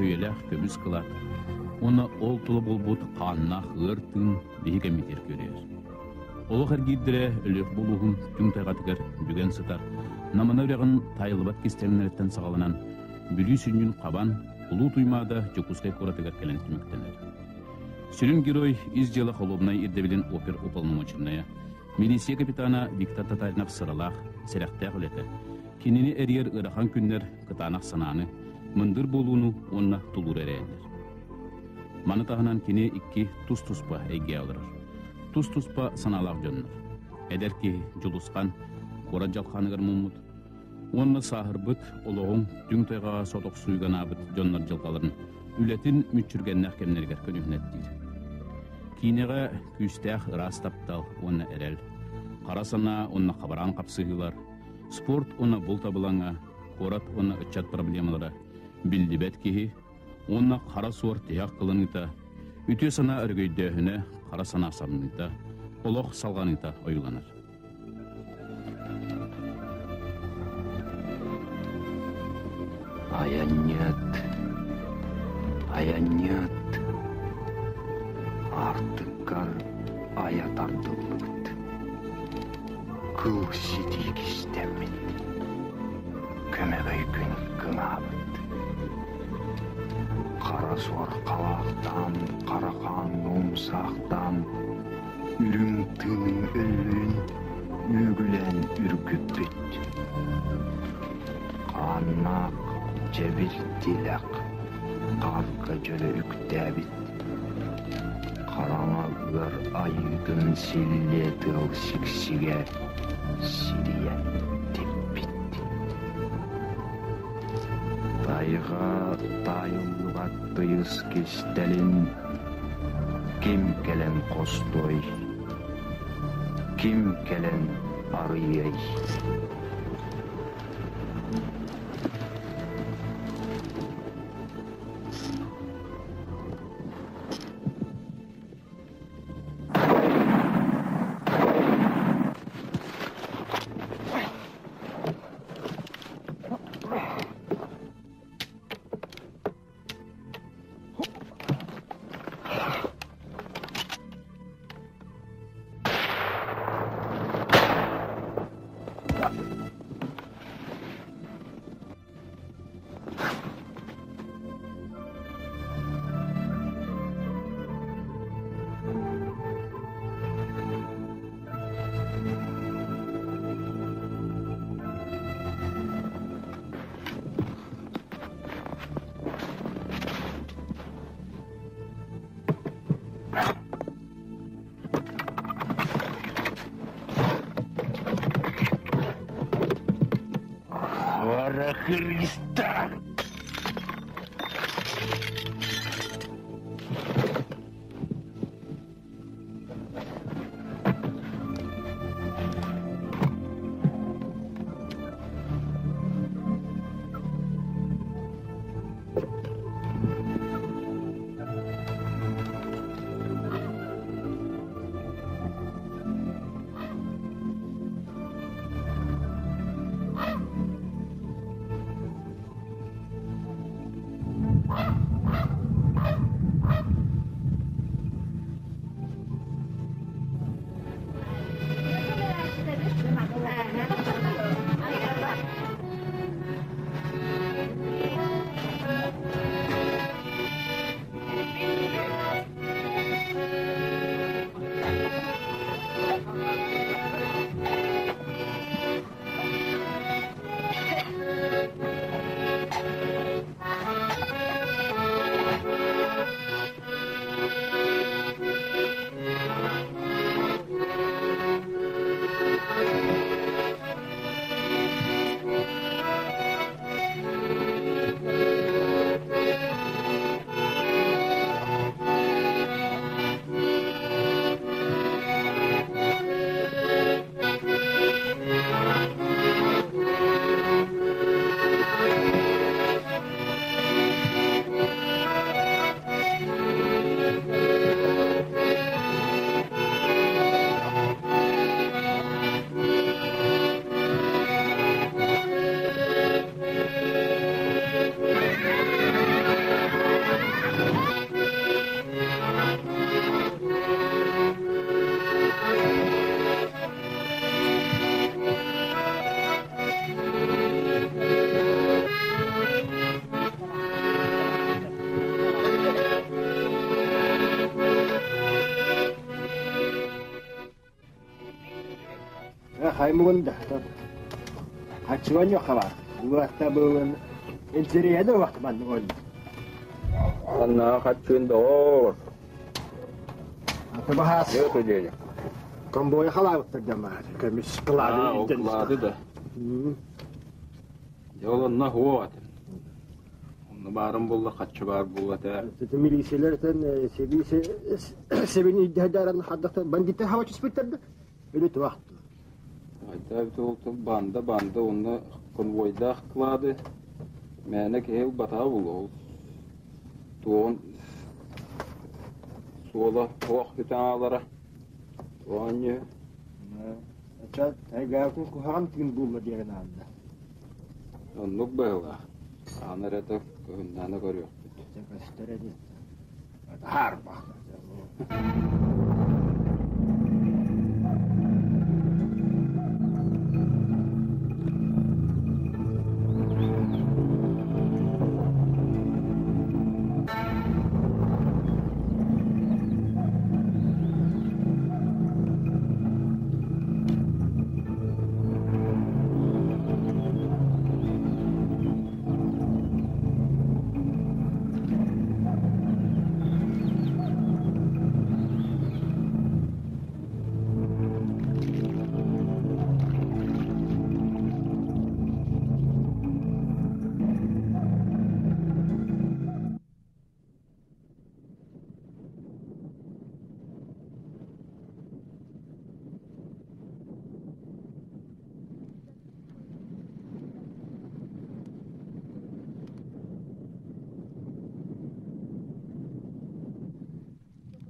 Өһүйэлээх көмүс кылаат уонна ол тула буолбут хааннаах ыар тыын биһи кэммитигэр күөрүйэр. Олох эргиирдэрэ Өлүөх булууһун түҥ тайҕатыгар бүгэн сытар Намана үрэҕин таайыллыбат кистэлэҥнэриттэн саҕаланан Бүлүү сүнньүн хабан Улуу Туймаада Дьокуускай куоратыгар кэлэн түмүктэнэр. Сүрүн герой ис дьыала холуобунай ирдэбилин опер уполномоченнайа, милиция капитана Виктор Татаринов сыралаах, сэрэхтээх үлэтэ, кинини эрийэр ыарахан күннэр кытаанах санааны, мындыр буолууну уонна тулууру эрэйэллэр. Маны таһынан кини икки тус-туспа эйгэҕэ олорор. Тус-туспа санаалаах дьоннор. Эдэр киһи Дьулусхан куорат дьалхааныгар муммут уонна сааһырбыт олоҕуҥ түҥ тайҕаҕа сотохсуйга анаабыт дьоннор дьылҕаларын үлэтин мүччүргэннээх кэмнэригэр көнүһүнэттиир. Киинэҕэ күүстээх ыраас таптал уонна эрэл, хара санаа уонна хабараан хапсыһыылар, спорт уонна булт абылаҥа, куорат уонна ыччат проблемалара, биллибэт киһи уонна хара суор тиһэх кыланыыта, үтүө санаа өрөгөйдөөһүнэ, хара санаа самныыта, олох салҕаныыта ойууланар. Айанньыт, айанньыт, аартыккар айа тардыллыбыт, кыл ситии кистэммит, көмөгөй күн кыҥаабыт. Хара суор халаахтаан, хара хаан умсаахтаан, үрүҥ тыыныҥ өллүн үөгүлээн үргүппүт. Хааннаах дьэбир тилэх хаарга дьөлө үктээбит. Хараҥа ыар айыытын силлиэ тыал сиксигэ сирийэн типпит. Тайҕа таайыллыбат тыйыс кистэлин ким кэлэн хостуой, ким кэлэн арыйыай? Хара Христа! Хаймугун да хаччыган хабар. Уатта бугун интериэдэ вакт маннык ол. Анна хаччын доҕор. Аты баһаас. Нету денег. Конвой халаабыттар дьамаар. Көмүс кылаады. А, ол кылаады да. Дьэ ол онно хуо Онно баарым булла, хаччы баар булла этэ. Милициялар себи себин иддәһдәрен хаддахта бандиттар хава түспүттэр да. Өлө туахты. Айда бит ол банда банда онно конвойдаах кылаады. Мээнэ киһи ылбатаҕа буолуо ол. Туоҕун суола туох бүтэн Туоҕанньы. Ача тайгаакын куһаҕан тыын буолла диэн аанна. Оннук быһыылаах. Аан эрэ көһүннээнэ көрүөхпүт. Көстөр эдит. Хаарбах.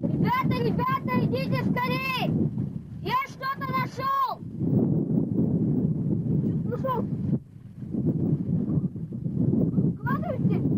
Ребята, ребята, идите скорей! Я что-то нашел! Что нашел? Кладывайте!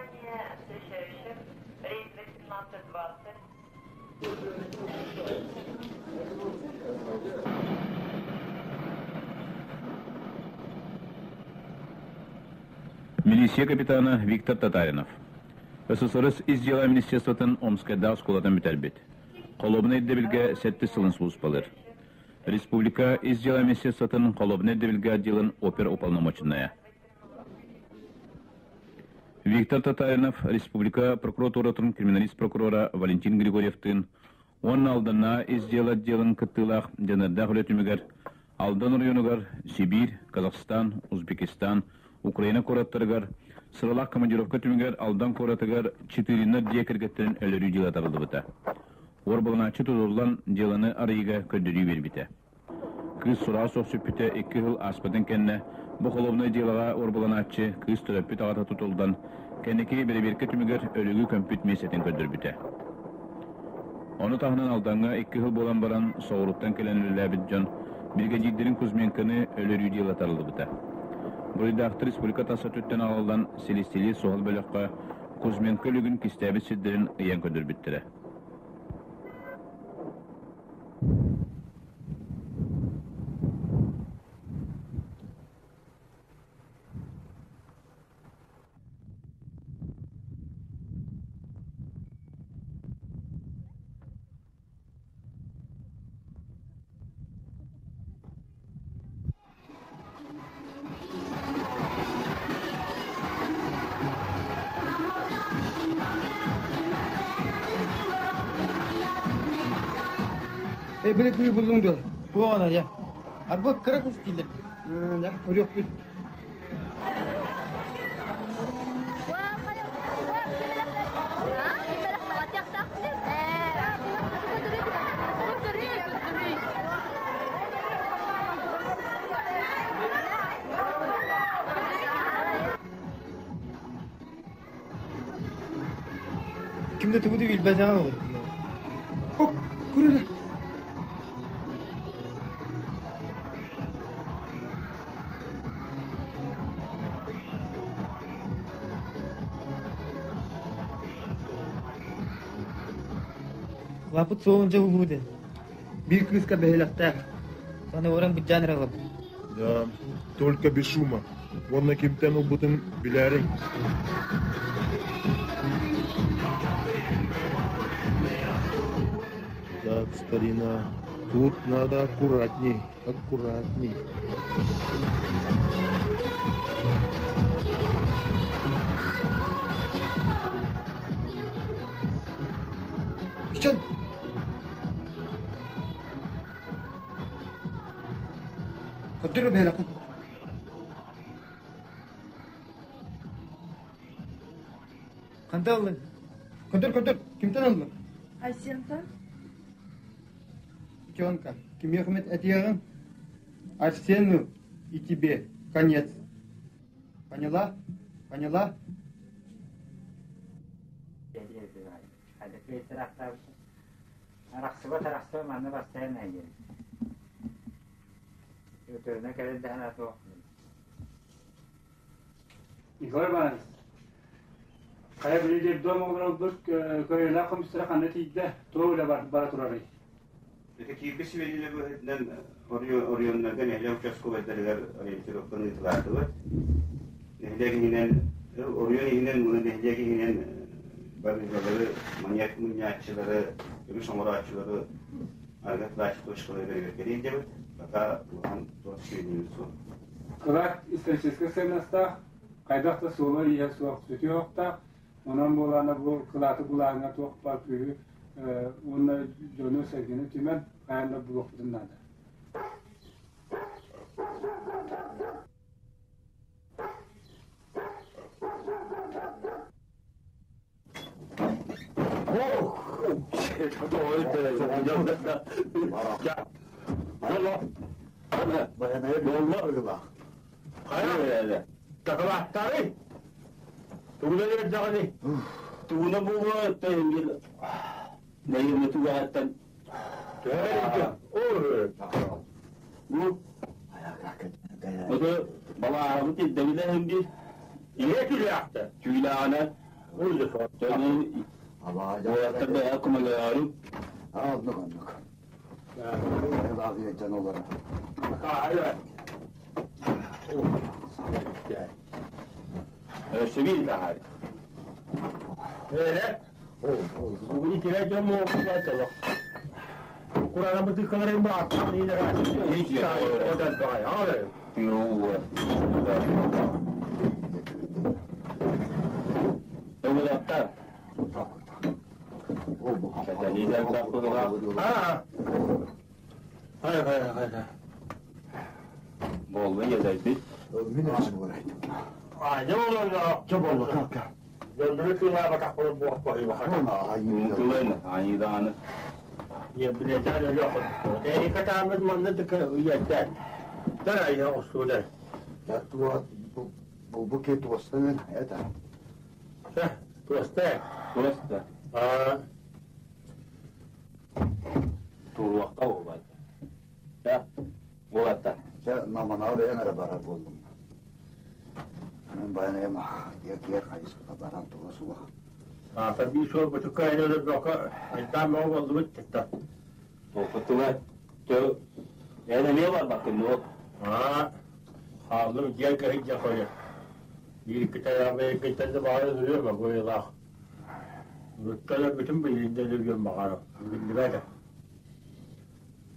Внимание встречающих. Рейс 1820. Милиция капитана Виктор Татаринов. СССР ис дьыала министерствотын Омскайдаах оскуолатын бүтэрбит. Холуобунай ирдэбилгэ сэттис сылын сулууспалыыр. Республика ис дьыала министерствотын холуобунай ирдэбилгэ отделын оперуполномоченная. Виктор Татаринов республика прокуратуратын криминалист прокурора Валентин Григорьевтыын уонна Алданнааҕы ис дьыала отделын кыттыылаах дьаныардаах үлэ түмүгэр Алдан оройуонугар Сибиир, Казахстан, Узбекистан, Украина куораттарыгар сыралаах командировка түмүгэр Алдан куоратыгар Читыриннар дьиэ кэргэттэрин өлөрүү дьыала табыллыбыта. Уорбаланааччы тутуллан дьыаланы арыйыыга көрдөрүү биэрбитэ. Кыыс сураҕа суох сүппүтэ икки сыл ааспытын кэннэ, бу холуобунай дьыалаҕа уорбаланааччы кыыс төрөппүт аҕата тутуллан, кэнники бэрэбиэркэ түмүгэр өлүгү көмпүт миэстэтин көрдөрбүтэ. Ону таһынан Алдаҥҥа икки сыл буолан баран соҕурууттан кэлэн үлэлээбит дьон биригэдьиирдэрин Кузьменконы өлөрүү дьыала тарыллыбыта. Буруйдаахтар республика тас өттүттэн аҕалыллан силистилиир суһал бөлөххө Кузьменко өлүгүн кистээбит сирдэрин ыйан көрдөрбүттэрэ. Били кыы буллуҥ дуо? Туох ана, дьэ. Арба кыра кус дииллэр. Дьэ, көрүөхпүт. Ким да тугу да билбэтэҕэ olur. Хоп, курula. Лапыт суолун дьэ булуу дэн. Биир кыыска бэһилэхтээх. Саны оран быдьаан эрэ ылабын. Да, только без шума. Уонна кимтэн ылбытын билээриҥ. Так, старина, тут надо аккуратней, аккуратней. Чон! Көрдөрө бэһилэххин. Хантан ыллыҥ? Көрдөр, көрдөр, кимтэн ыллыҥ? Айсентан. Путенка, кимиэхэ эмит этиэҕиҥ? Арсену и тебе конец. Поняла? Поняла? Арахсыбат арахсыба манна бастайан айдын. Өтөрүнэ кэлэрдэһэн атуох. Николай Иванович, хайа били детдом олоролбут көрүүлээх комиссара ханна тиийдэ, туох үлэ бара турарый? Ити киирбит сибидиэнньэ быһыытынан оройуоннарга нэһилиэк участковайдарыгар ориентировканы ыытылаатыбыт. Нэһилиэк иһинэн, оройуон иһинэн уонна нэһилиэк иһинэн барыылары, маньяк мунньааччылары, көмүс оҥорооччулары арыгы атылааччы точкалары бэрэбиэркэлии илдьэбит. Пока улахан туох сибидиэнньэбит суох. Кылаат историческай сыаннастаах, хайдах да суола-ииһэ суох сүтүө уохтаах. Онон буолаана бу кылааты булааҥҥа туох баар күүһү уонна дьону-сэргэни түмэн хайаан да булуохпутун наада. Такалааттары тугуна бердэҕини тугуна буолуо тэһингил нэйирне тугааттан Оду балаарабыт ирдэбилэ химби Иһэ түүлээхтэ түүлээҕинэ Уолаттар бэйэ көмөлөөрү Оннук оннук. Дьон олорор. Өссө биир таһаар. Итирэ дьон муохтаах Кураанабытыкаларын бааттаан Уолаттар. Буолла иэдэйбит. Мин өссө буолайдым. Айдааны. Бу ки туостан это. Туоста. Туоста. Туруохха буолбат. Я, буолатта. Чэ, наманаа бэйэҥ эрэ барар буоллум. Мен баянайым киэр хайыспыта баран тула суох. Тоқытыла тө эн эмиэ барбаккын дуо?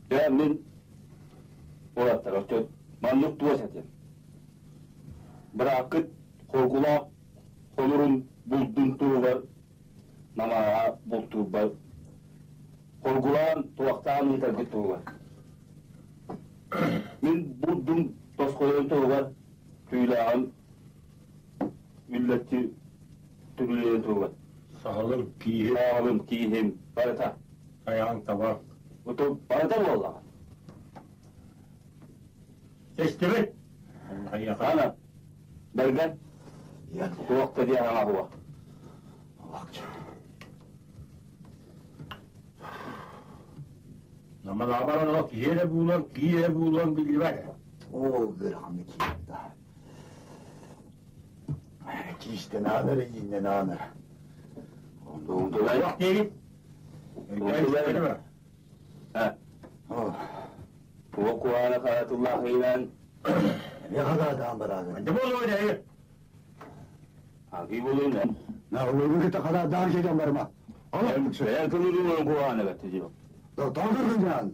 Дьэ мин уолаттар оччо маннык туос этим. Бырааккыт хоргулаах холурун булдун туругар намааҕа бултуурбар Хоргулаан, туохтаан ыытаргыт туһугар. Мин булдум тосхойон туһугар түүлээҕим үллэччи түбүлүөн туһугар. Саһылым, кииһим. Саһылым, кииһим, барыта. Айаҕыҥ табах. Ото барыта буоллаҕа. Тэстибит. Ана, бэргэн. Туох да диэн аҕа Намалаабар оно киһи эрэ буолан, кии эрэ буолуон биллибэт. Оо, бөрөхөмү киирдэ. Киистэн аанар, ииннэн аанар. Туох диэбит? Өйдөөн Туох куһаана харатыллаах ыйынан Эмиэ хадаатаан барааны. Анда буолуо дии. Аги буолуйна. На улугу хадаатаан кэлэн барма. Эн кылылын куһаана бэтти. Тоғыргын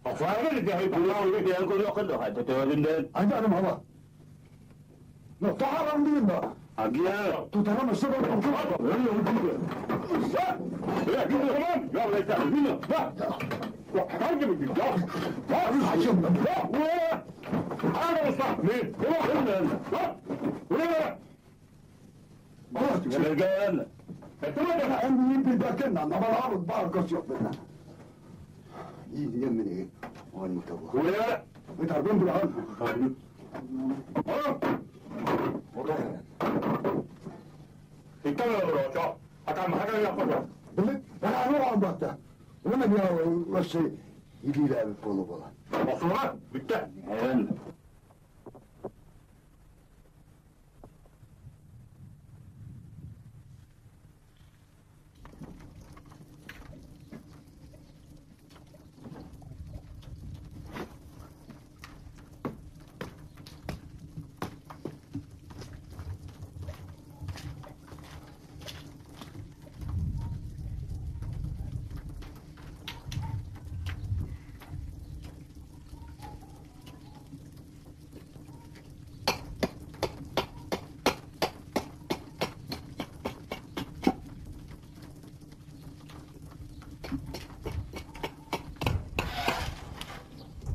Ахварга дехи кулaa дехи кулaa кулaa хайта төөлүнден. Айдарым хава. Но тахарам дейін ба. Агия. Тутарам ысы бар.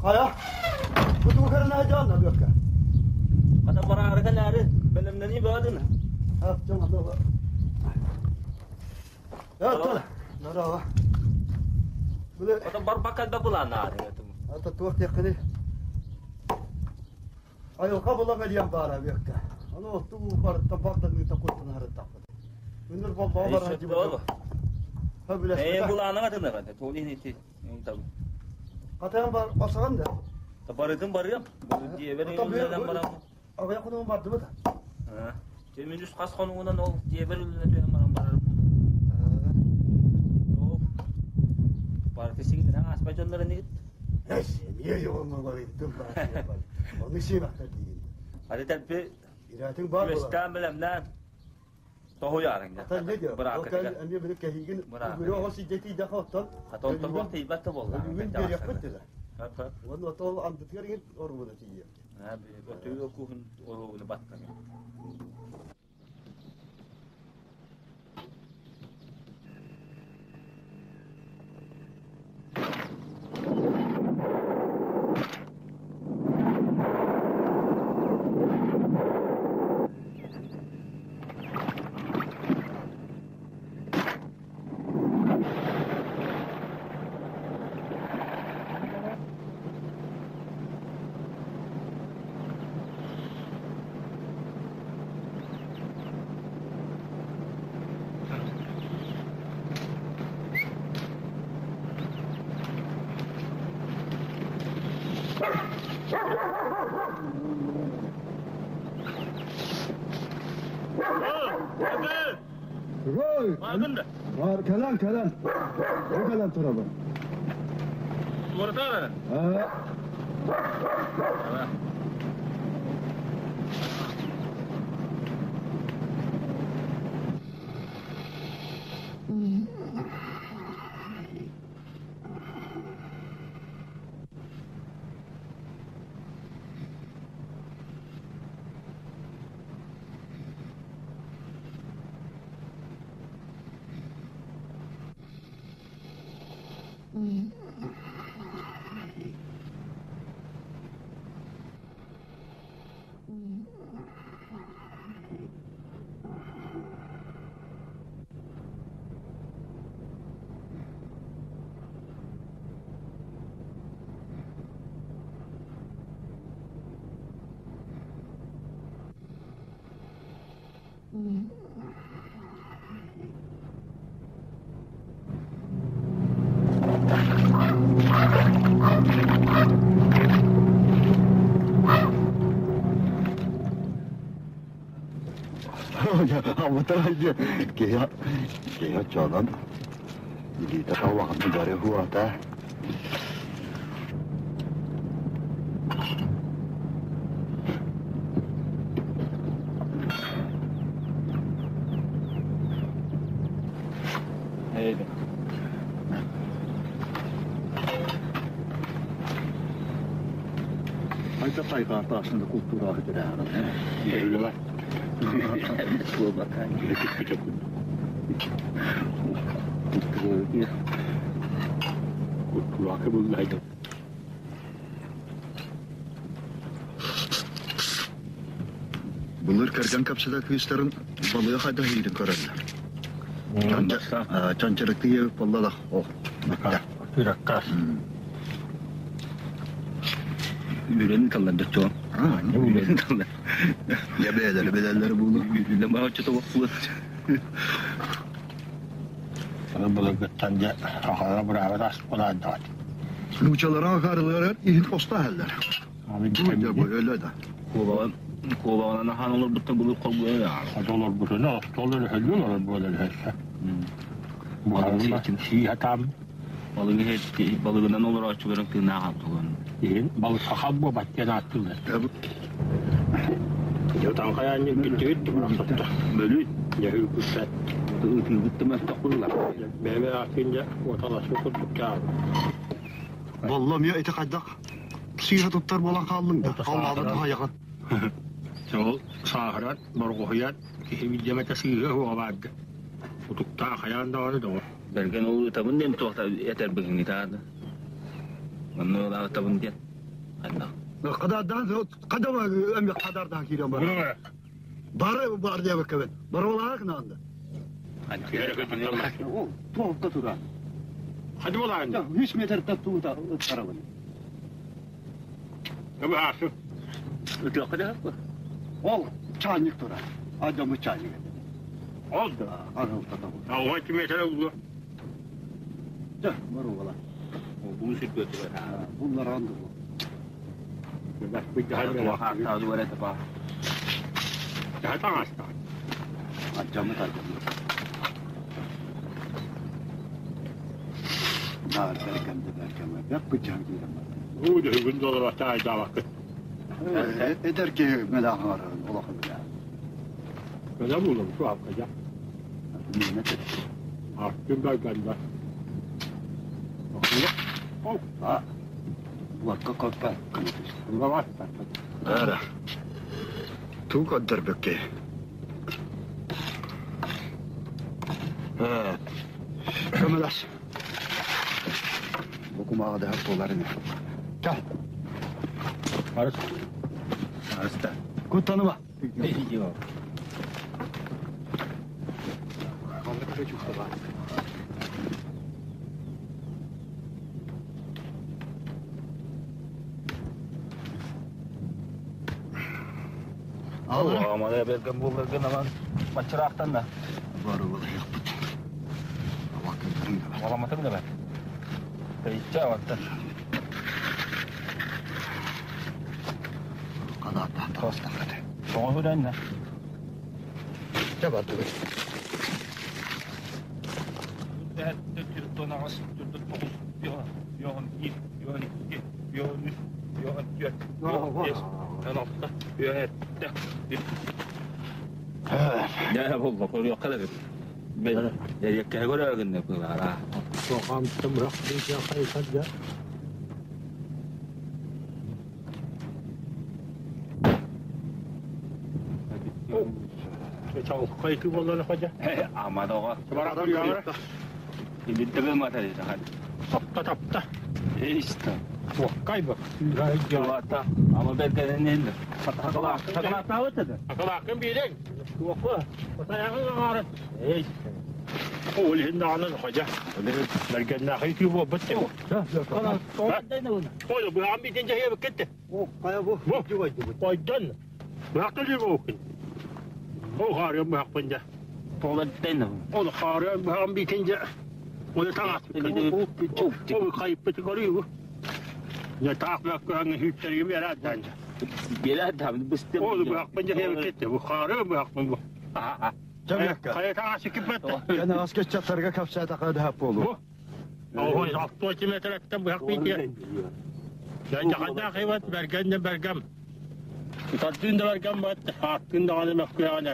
Kaya, bu karına canla bir dakika. Kata barang kalari, belemneni badın. Ha, tamam, tamam. Ya, tamam. Merhaba. Kata bar bakal da bulan nari. Ata tuğ yakını. Ay, qabla مليان بارا بيك. أنا تو بار تبقى من تقول نهار التقل. من البابا بار هجيب. Ee bulana kadın da tuğ ni ti. Tabii. Katayan bar basağın da. Barıdım barıyorum. Diye ben ülünden baram. Aga yakını vardı mı da? Ha. Temin üst kas konuğundan ol diye ben ülünden diyorum baram bararım. Yok. Partisi gidin ha aspacanları ne git? Neyse niye yoğunluğu var ettim ben. Onu şey bakta değil. Hadi tabi. İratin var mı? Üstten bilemden. Tohu yarın. Hatta ne diyor? Bırak. Emre bir kehigin. Bir o siddeti daha ottan. Hatta ondan vakti ibatte boldu. Bugün bir yapmadılar. Onu otol andıtıyor ormana tiye. Abi, ötüyor okuhun orunu battan. Var kalan kalan. O kalan tarafı. Orada Ha. Киһи киһи оччоонон илиитэ халлаҕын бары хуата. Айта тайга ташында культура хитирää. Былыр кэргэн кэпсэтэ кыыстарын балыга хайда иирин көрөллөр. Чанчарыктыы болла да о. Үраккас. Үрен таллар дочо. Үрен таллар. Я бэйэлэри бэлэллэри буолу. Үрен баҕа чото бохпут. Аны былыргыттан дьэ сахалара быраабы таспылаандаҕат. Нуучалара акаарылар иһин хостаһаллар. Өлө да. Куобаҕын куобаҕынан ахан олорбуттан былыр холбуйа. Хата олорбутуна остуол өрөһөллү олорор буолар өһөссө. Буһарылла сии хатаам. Балыгы балыгынан олорооччуларын тыыннаах алкалын. Иһин балыкка хал буолбат диэн ааттыыллар. Таҥхайаанньык бүттүгүт барахсатта. Бөлүүт. Дьэ үргүппэт. Ытыыбыт мөлтөх булла. Бэйбэ аатын дьэ уоталашы курдук чаал. Боллом я ити хайдах сыыһа туттар буолан хааллыҥ да. Халлаабыт хайаҕын. Сол сааһыран, боргуһуйан киһи билдьэмэтэ сыыһа уоҕа баарды. Утуктаах хайаан даҕаны доҕор. Бэргэн ол ытабын диэн туохта этэр быһыҥҥытаады. Онно ытабын диэн. Хайдах. Хадардаан хада эми хадардаан киирэн бар. Бары бар диэбэккэ бен. Барылаах наанда. Туохта тура. Хады болаан. 100 метр тута ыттарабын. Эми аасы. Ытыахха да Ол чайник тура. Адамы чайник. Ол да. Арыл татабы. Ауа киметре улу. Да, барула. Бу сүргөтүгэр. Bunlar andı bu. Аччамы тачамы. Нар беркемде беркеме. Бек бıçak киирем. Уу күн доллар таайдаабаккыт. Эдер ки медахар олоху била. Көдө булум шу апкажа. Мине тет. Артын бергенде. А. Буакка коппа. Ара. Туу каддар бөкке. Көмөлөс. Букумага да болар эми. Кел. Арыс. Арыста. Куттаныма. Yok. Алла. Ama берген булган аман мачырактан да. Бары бола яппыт. Абаккын да. Маламатым да бар. Тейча ватта. Канааттан тастакты. Соңы хүрәннә. Жабаты. Я болла көрү калып. Бен я көрө гынны булара. Соқам тымырақ дейген қайсадя. Чалқай болланы қажа. Амадога. Барак Билдеме матары хан. Тапта тапта. Эйста. Уаққай бак. Жолата. Ама бергенен. Акалакын билең. Уаққа. Отаяғын ағарат. Эй. Ол енді анын қажа. Бергеннахи күй бол бітті. Қойды, бұған битен жайы кетті. О, кая бу? Бу. Қойдан. Бұрақты лебі оқын. Ол хаарыан быһахпын дьэ. Ол хаарыан быһаҕым биитин дьэ. Оны таҥаспыт. Ол хайыппыты көрүү. Дьэ таах бөккөһөҥҥө сүүттэригим биэрээт даан дьэ. Биэрээт даан быстым. Ол быһахпын дьэ хиэбиккит бу хаарыан быһахпын бу. Хайа таҥас иккиппэт. Кэнэҕэс ыччаттарга кэпсээтэххэ да буолуо. Ой, 60 метраттан быһах биитиэ. Дьахардаах иват бэргэн да бэргэм. Тардыын да бэргэм бат, ааттыын даҕаны мөккүөҕүнэ.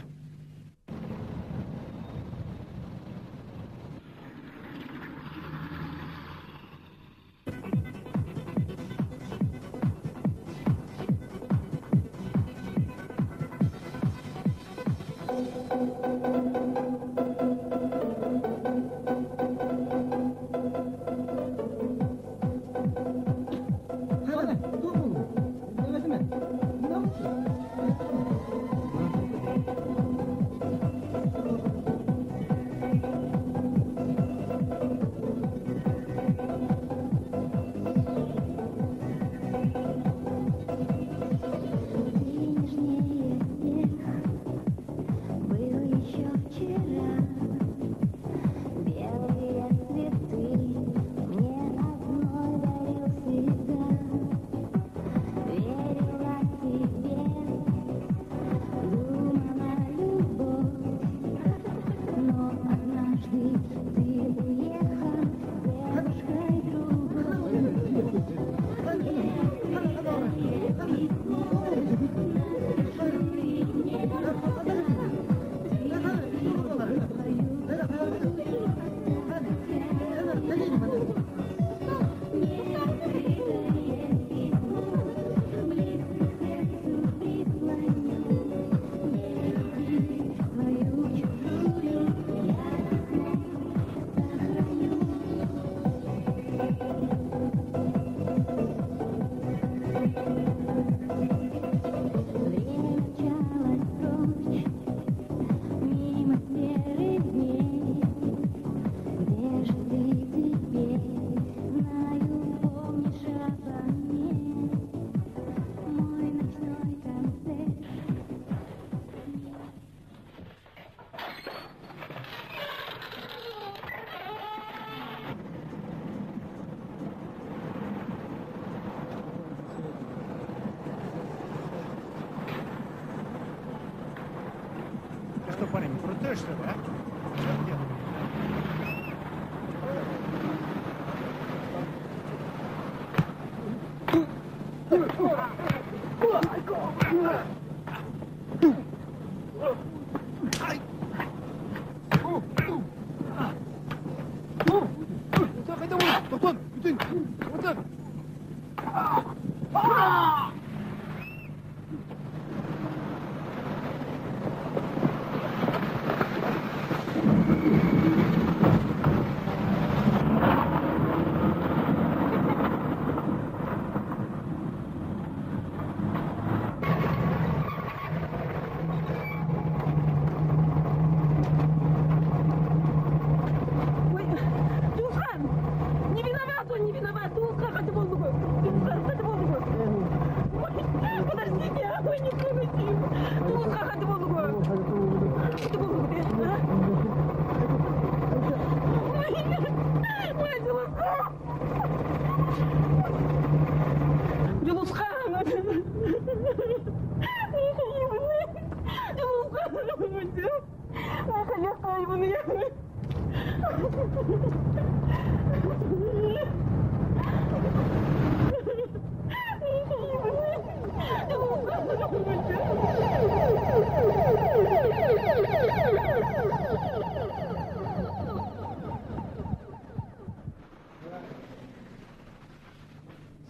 Ты что, парень, крутой, что ли, а? Что делаешь?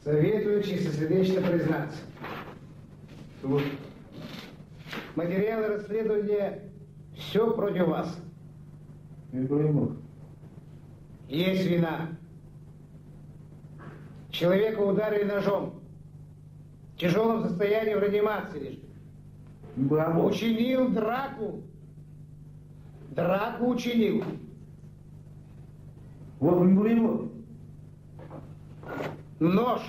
Советую чистосердечно признаться. Тут материалы расследования все против вас. Есть вина. Человека ударили ножом. В тяжелом состоянии в реанимации лежит. Учинил драку. Драку учинил. Нож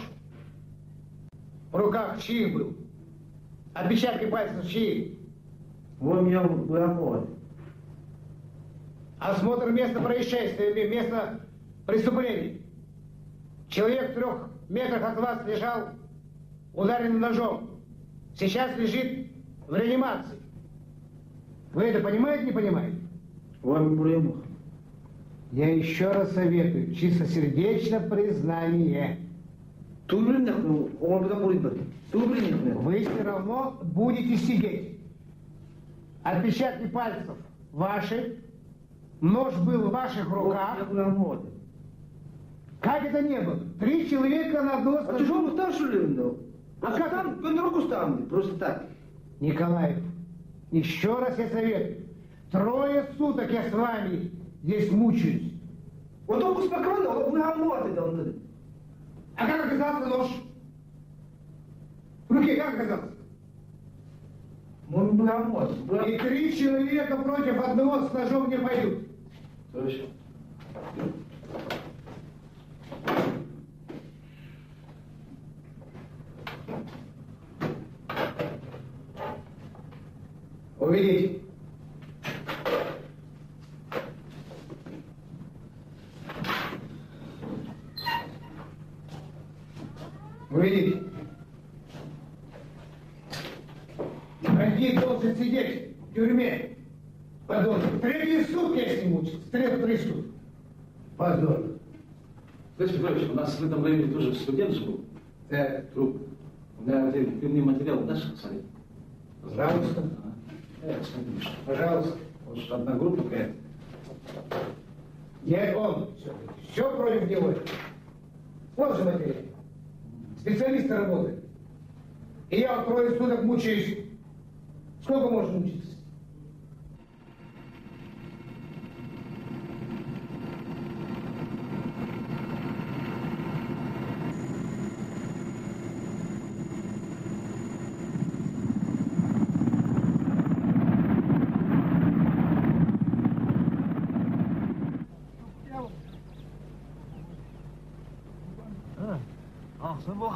в руках чьих был? Отпечатки пальцев чьи? Осмотр места происшествия, места преступления. Человек в 3 метрах от вас лежал, ударенный ножом. Сейчас лежит в реанимации. Вы это понимаете, не понимаете? Я еще раз советую, чистосердечно признание. Вы все равно будете сидеть. Отпечатки пальцев ваши, нож был в ваших руках. Как это не было? 3 человека на одного А ты что, устал, что ли? А как там руку ставлю, просто так. Николаев, еще раз я советую. 3 суток я с вами здесь мучаюсь. Вот он успокоен, он он. А как оказался нож? В руке как оказался? И 3 человека против одного с ножом не пойдут. Хорошо. Увидите. Увидите. Бандит должен сидеть в тюрьме. Подонок. 3 сутки я с ним мучился. 3 сутки. Подонок. Слышь, Петрович, у нас в этом районе тоже студент же был. Да. Труп. У меня ты мне материал дашь посмотреть? Пожалуйста. Пожалуйста. Вот одна группа какая-то. Я он. Все против него. Вот же материал. Специалисты работают. И я вот 3 суток мучаюсь. Сколько можно мучиться?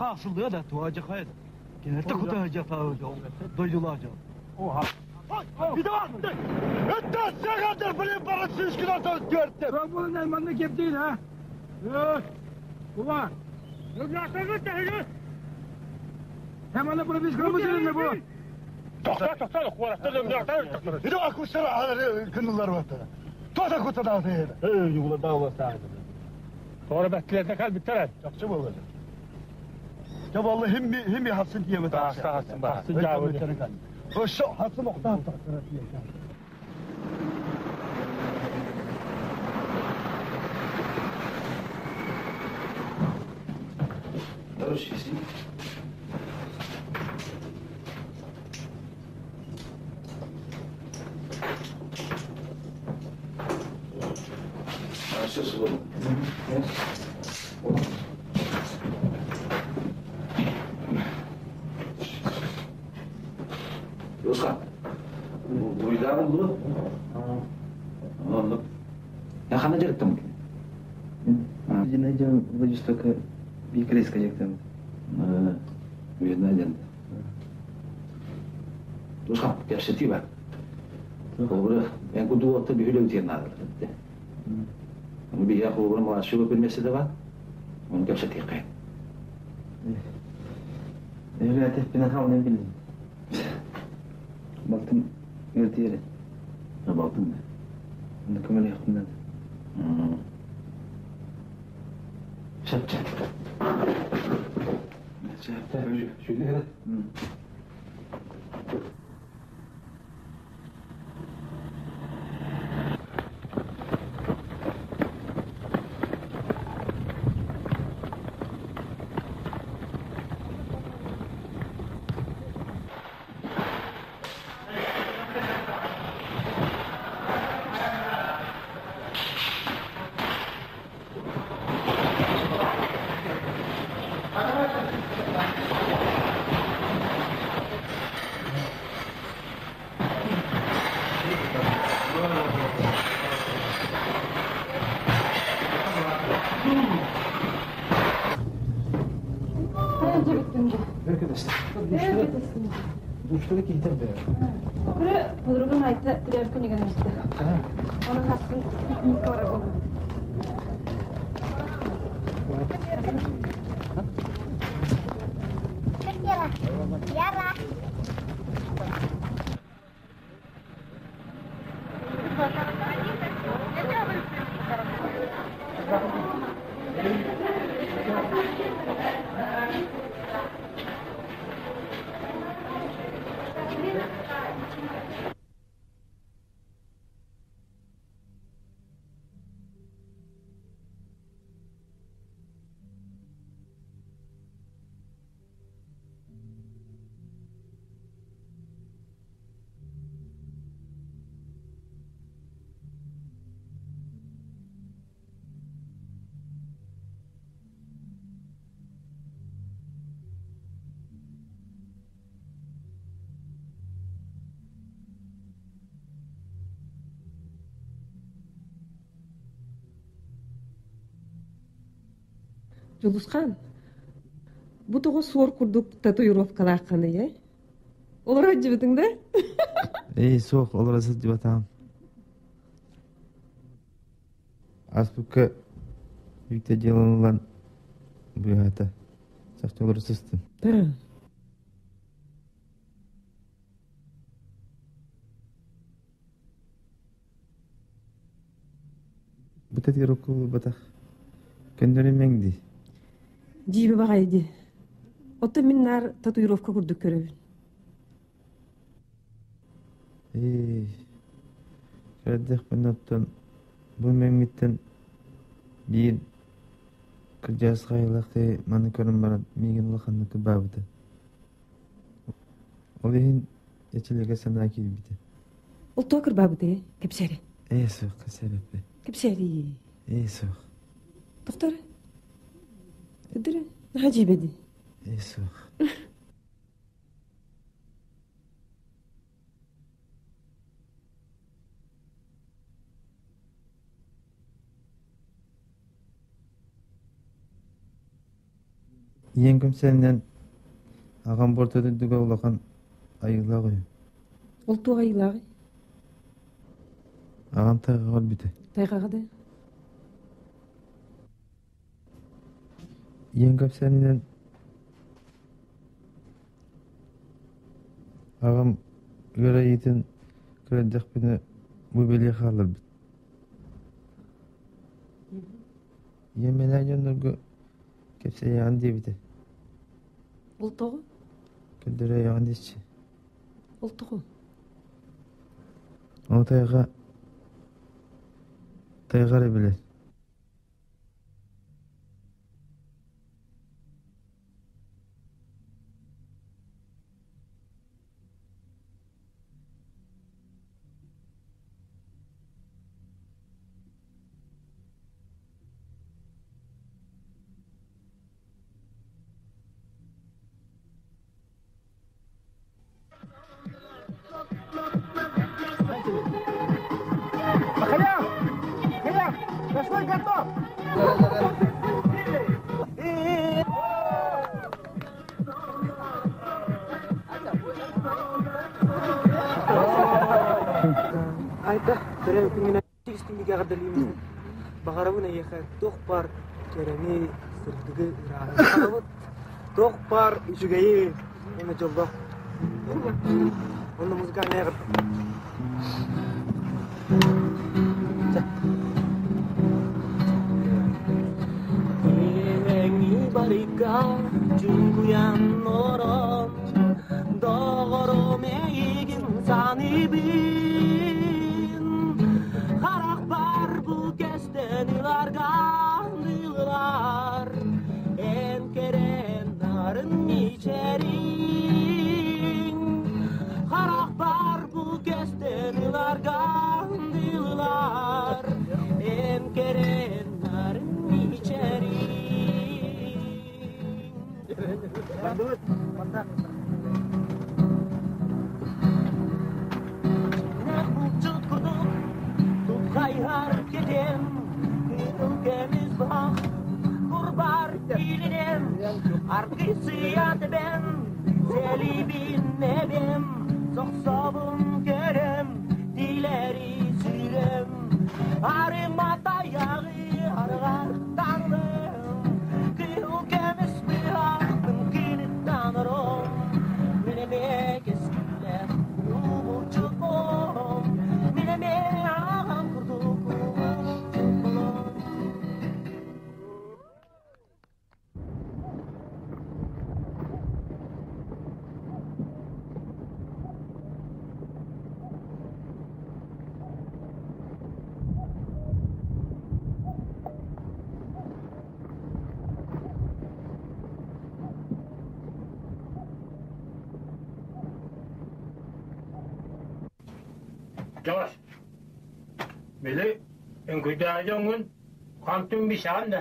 Ахсылды да туажа хайд. Кенетте кутажа дойдулажа. Oha. Это сагадыр, блин, барасышкина төрттеп. Бу нормально кеп değil ha. Ulan. Hemen bunu biz kırmızı bu. Тохта, тохта, куаракта дөмдө. Иде акустар кынылар бар. Тота кута да еді. Эй, юла да уласа. Doğru beklerde kal biter. Чакчы болду. Ya vallahi hem hem hasın diyemedi. Hasın, hasın cevabı. Şu hasın oktan. Короче, извини. А, все свободно. Юсхан, буйда oldu. Oldu. Ya хана жарыктым. Жина Владивостока бикрейска жактым. Видно ден. Юсхан, кәшети бар. Холбура, мен куду отта бихүлө тиен надыр. Бия холбура мала шуга билмесе да бар. Оны кәшети кай. Öyle tepkine kalmayı bildim. Балтым өртері. Балтым Онда көмел яқтымдан. Шап, шап. Шап, шөйле Учтуга киһитер бе. Көрө, подругам айта тирер күнүгэн өстө. Оны хасын пикникке бара болду. Яра. Яра. Дьулусхан, бу тоҕо суор курдук татуировкалааххыный, э? Олоро сылдьыбытыҥ да? Эй, суох, олоро сылдьыбатаҕым. Ааспыкка Виктор дьыаланы ылан быыһаата. Чахчы олоро сыстым. Бу татуировка буолбатах. Көннөрү мэҥ дии. Дьиибэ баҕайы дии. Оттон мин наар татуировка курдук көрөбүн. Ээ, көрдөөхпүн оттон бу мэҥмиттэн биир кырдьаҕас хайалаах киһи маны көрөн баран миигин улаханнык кырбаабыта. Ол иһин эчилигэ санаа киирбитэ. Ол тоҕо кырбаабытай? Кэпсээри. Ээ суох, кэпсээбэппин. Кэпсээри. Ээ суох. Доктор, Кыдыры, наһаа дьиибэди. Ээ суох. Ийэм кэмсээнинэн аҕам борто дойдуга улахан айыылаах үһү. Ол туох айыылааҕый? Аҕам тайҕаҕа өлбүтэ. Тайҕаҕа да? Ийэм кэпсээнинэн аҕам ыар айыытын көрөрдөхпүнэ бу бэлиэ хаалларбыт. Ийэм мэлээ дьоннорго кэпсэйэҕин диэбитэ. Ол тоҕо? Көрдөрөөйөҕүн диэччи. Ол тоҕо? Ол тайҕа тайҕа эрэ билэр. Махаляв! Махаляв! Шашлык готов! Айта, төрөөбүт күҥҥүнэн истиҥник эҕэрдэлиибин. Баҕарабын эйиэхэ туох баар кэрэни, сырдыгы, ырааһы. Баҕарабыт туох баар үчүгэйи уонна дьоллоох. Уонна музыкальнай эҕэрдэ. Барыга чугуйан олорон, доҕорум эйигин саныыбын. Харахпар бу көстөн ыларга ылар, эн кэрэн нарын мичэриҥ. Харахпар бу көстөн ыларга ылар, эн кэрэн нарын мичэриҥ. Булчут курдук тутхайар кетем, кыыл көмүс бах, курбар киилинем, аргысыя тебем, селибин эбем. Дьоҕус. Били үҥкүйдээҕи дьоҥҥун хантыҥ бишаан да?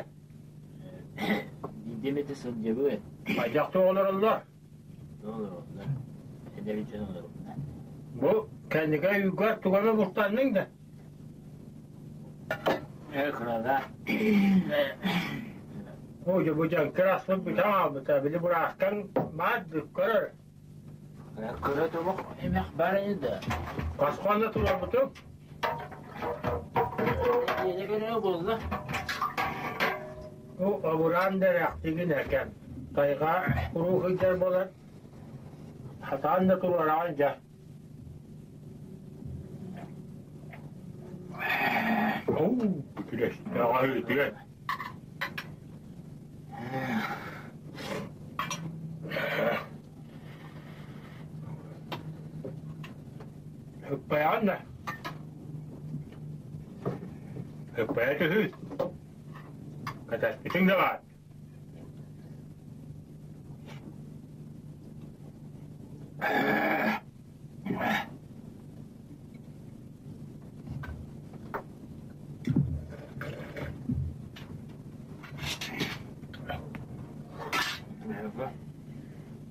Биирдэ эмэтэ сылдьабыт. Хайдах туох олороллор? Олороллор. Эдэр дьон олороллор. Бу кэнники үйгэр туга эмэ бултанныҥ да? Ээ, кыралаах. Оо, дьэ бу дьаҥкыр аспыт бүтэн хаалбыта. Били быраастан маат бүк көрөр. Кыра тобох эмэх бар ини да. Хасханна турарбытым. Дьиэне көрө буолла. Бу абыраан да эрэхтигин экен. Тайга уруу сылдьар буолан, хатаан да туруораҕын дьэ. Оу, күлэстэҕэ үтүө. Ыппайаҕын да? Ыппайа түһүү. Кэтэспитиҥ да баар.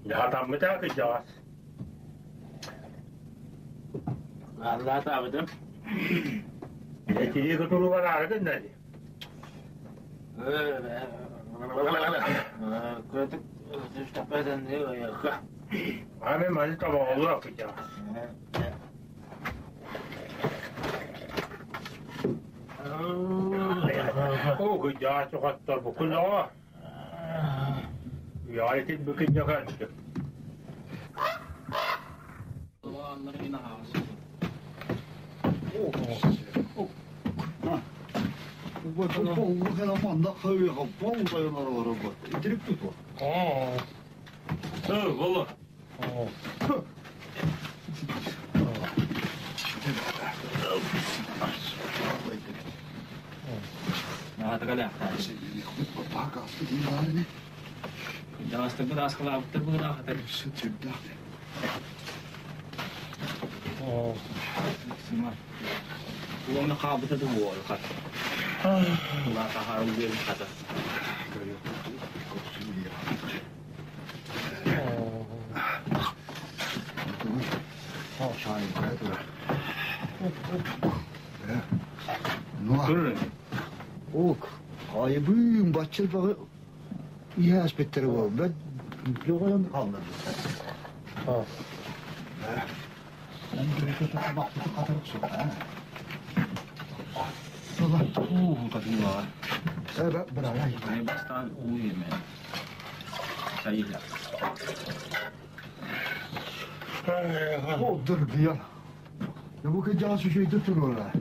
Дьаһатаммыта кырдьаҕас. Аллаатаабытым. Этирии кутуругар аары гынна дии. Кыратык түстэппэтэн Аны маны тобоҕолуох кырдьаҕас. Оо, кырдьаҕас ухаттар букун оҕо. Яайтын бүкүн дьакарчы. Дьаҕастарбыт ааскалаабыттар быһыылаах Уонна хаалбыта да буолар хат. Улаата хаалбыт диэн хата. Ок, айыбыым баччыл баҕы иһээспиттэрэ буол. Бэт жоҕойон хаалла. Бастаан уу иэмэ. Сайыла. Дыргыйан. Бу кыдьаҕас үчүгэйдик туруора.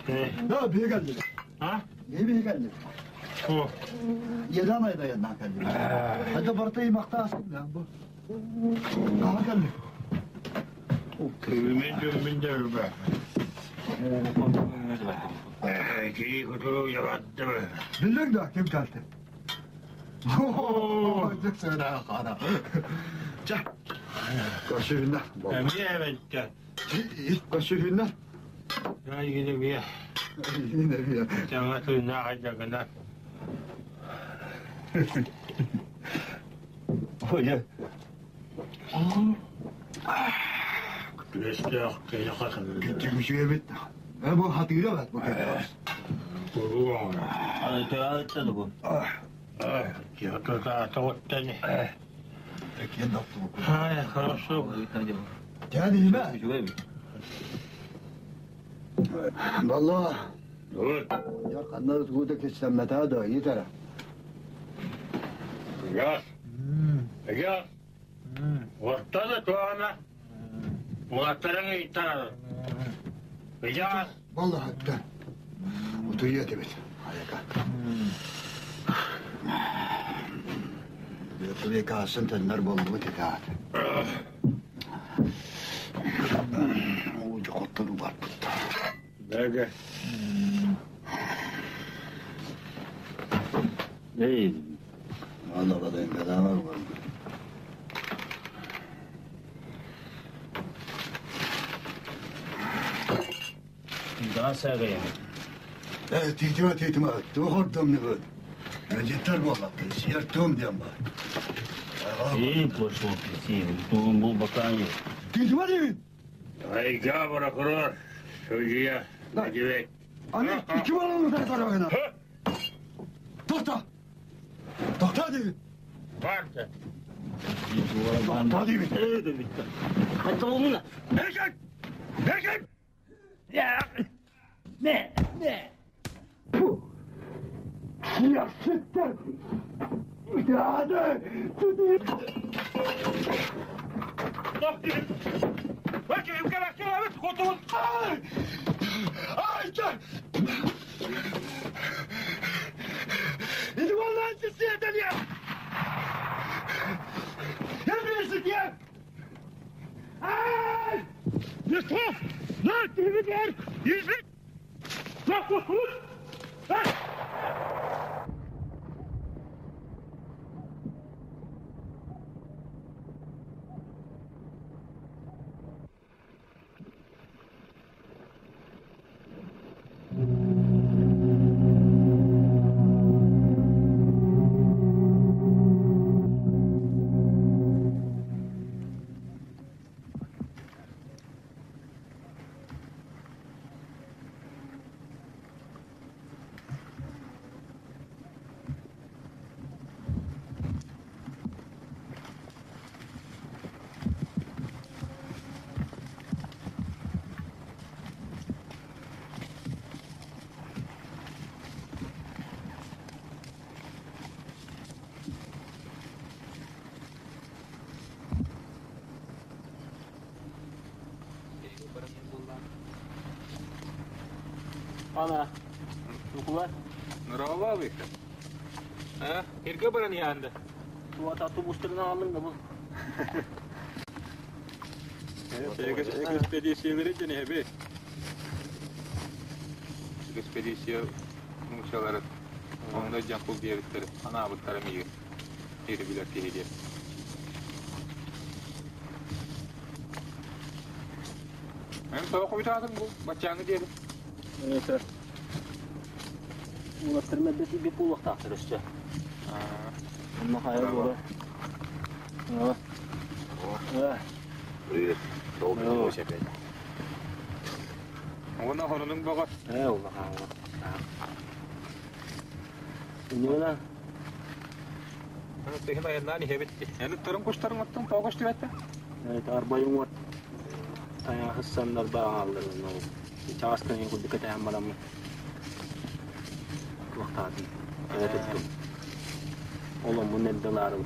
Да, биһи кэллибит. А? Биһи кэллибит. Едан айдаяннан кэллибит. Хата барыта имахтаасын бу. Наһаа кэллик. Мен дьүммүн да үрбэ. Кии кутурук яваттым. Биллиң да ким кэлти? Дьэксээнэ хаара. Чэ, көрсүһүннэ. Эмиэ эбэттэ. Көрсүһүннэ. Айгыны бие. Ине бие. Жаңа тыыннаах айдагына. Ой. Күрестээх киһи хатын. Күчүөбүт. Бу хатыыра бат бу. Аны Ай, хорошо. Дядя, Валла. Ярканнар тугуда кечсәммәтә да етәр. Яс. Яс. Ортада туана. Улаттарың иттар. Яс. Валла хатта. Утуя дебет. Аяка. Бекасын төннөр болду текаат. Уу жокоттону барбыт. Бәге. Эй. Ана бадын гадамар бар. Таасагайым. Тиитимэ, тиитимэ, туох ордом ныбыт. Мэлдьиттэр буоллахтар, сиэр-туом диэн баар. Эй, пошел ты, тугун булбатаан. Тиитимэ диибин! Айга прокурор, судья, надевать. Аны икки баланы тарбарабына. Тоқта! Тоқта диибин! Барда. Тоқта диибин! Хатта болмуна. Бекет! Бекет! Не, не. Сиясеттер! Ана. Нукула. Нұралла бейті. А, ерге баран янды. Туата тубустырына алың да бұл. Экспедициялары және хебе. Экспедиция мушалары. Онда жан кул диэбиттер, анаабыттара миигин. Ири билэр киһи диэн. Мен тоҕо хойутаатым бу, баччааҥы диэри. Это. Уластыр мәддети бит булуқтақтыр өсті. Онна хайа болы. Привет. Долго не бойся опять. Онна хонунуң баҕа. Олла хаалла. Инена. Тыһын айаннаан иһэбит. Эни тырым куштарың оттон тоҕо көстүбэттэ? Арбайым от. Тая хыссаннар бааллар. Чааскан ең курдук кэтээн бараммын. Туохтаатын. Туттум. Оломмун эрдэлаарым.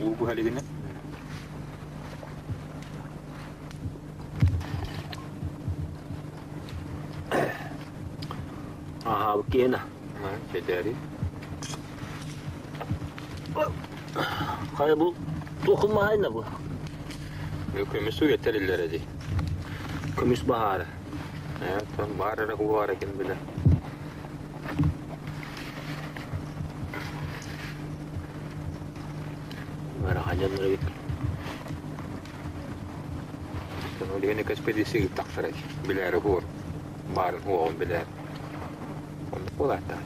Уу буһалигинэ. Аха, киэнэ. Чэдээри. Хайа бу туохуммаһайна бу. Көмүс уйаттар ди. Көмүс баһаары. Тон баарара хуара ким билэ. Бара ханьяннары бит. Тон олигэн экспедиция тахсарай. Билээри хуор. Баарын хуоҕун билээр. Оннук буолааттаҕа.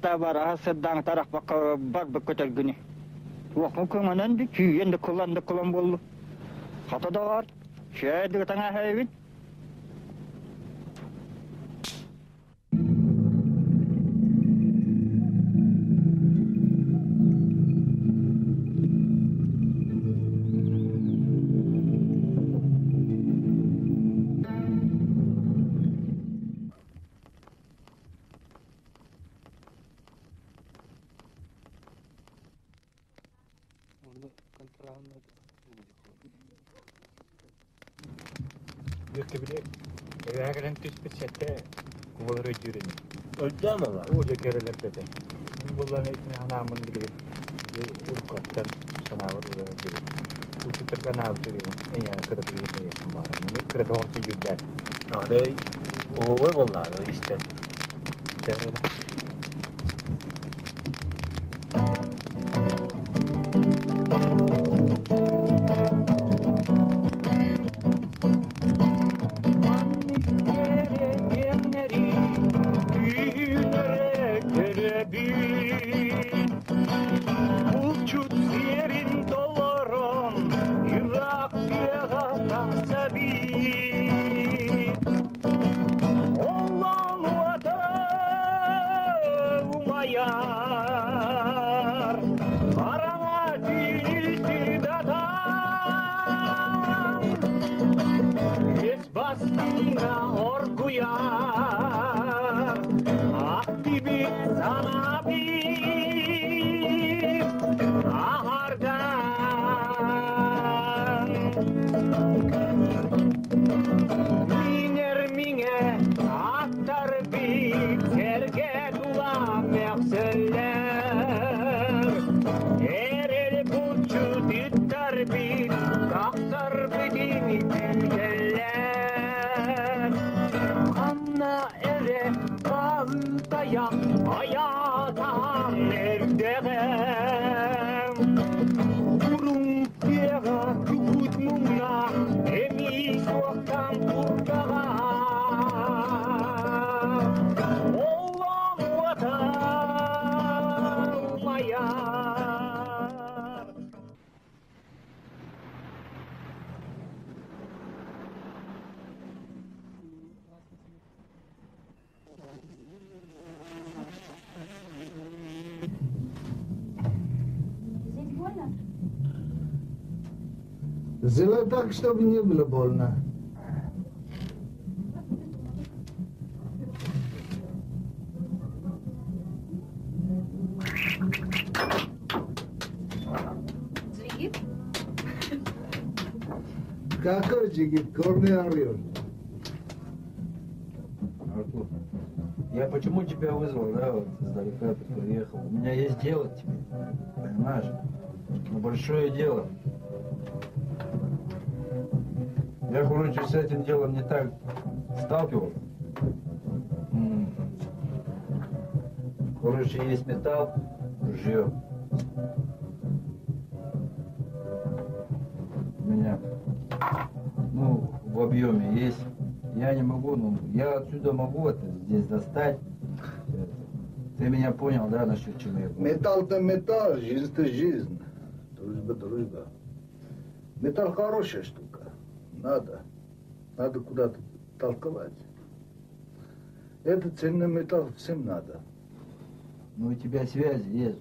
Туа бар асыдан тарах бакка бар бөкөтөлгүнү. Туа көңөнөн ди күйен де кулан да кулан болду. Хата да бар. Шәдігі таңа хайбит. Онно контрольнай Бүөккэ били эбэһэ кэлэн түспүт сэттэ кубалар өйдүүр ини. Өйдөөн ыла. Оо дьэ кэрэлэрбэтэ. Мин буллан итини санааммын билигин уруккаттан санаабар ылар билигин. Учуттарга анаабыт билигин эйиэхэ кыра билигин эйиэхэ баара. Маны кыра тоҕон сүйдүүрдээн. Арай оҕой боллаары истэн. Булчут сиэрин толорон, ыраах тыаҕа тахсабыт. Оллоон уота умайар, хараҥа түүнү сырдатан, үс бастыҥа оргуйар, ахтыбыт санаабыт аһардан. Миҥэр миҥэ аттарбыт сэргэ тула мөхсөллөр. Эрэл булчут ыттарбыт тахсарбытын күүтэллэр. Ханна эрэ хаһыытайа айаатаан эрдэҕэ. Куруҥ тыаҕа күкүт муҥна эмиий суохтан турдаҕа. Оллоон уота умайар. Здесь больно? Сделай так, чтобы не было больно. Джигит? Какой джигит? Горный орел. Артур, я почему тебя вызвал, да, вот издалека ты приехал? У меня есть дело к тебе, понимаешь? Ну, большое дело. Я, короче, с этим делом не так сталкивался. Короче, есть металл, ружье. У меня, ну, в объеме есть. Я не могу, ну, я отсюда могу это здесь достать. Это. Ты меня понял, да, насчет чего я говорю? Металл-то металл, жизнь-то жизнь. Дружба, дружба. Металл хорошая штука. Надо. Надо куда-то толковать. Этот ценный металл всем надо. Ну, у тебя связи есть.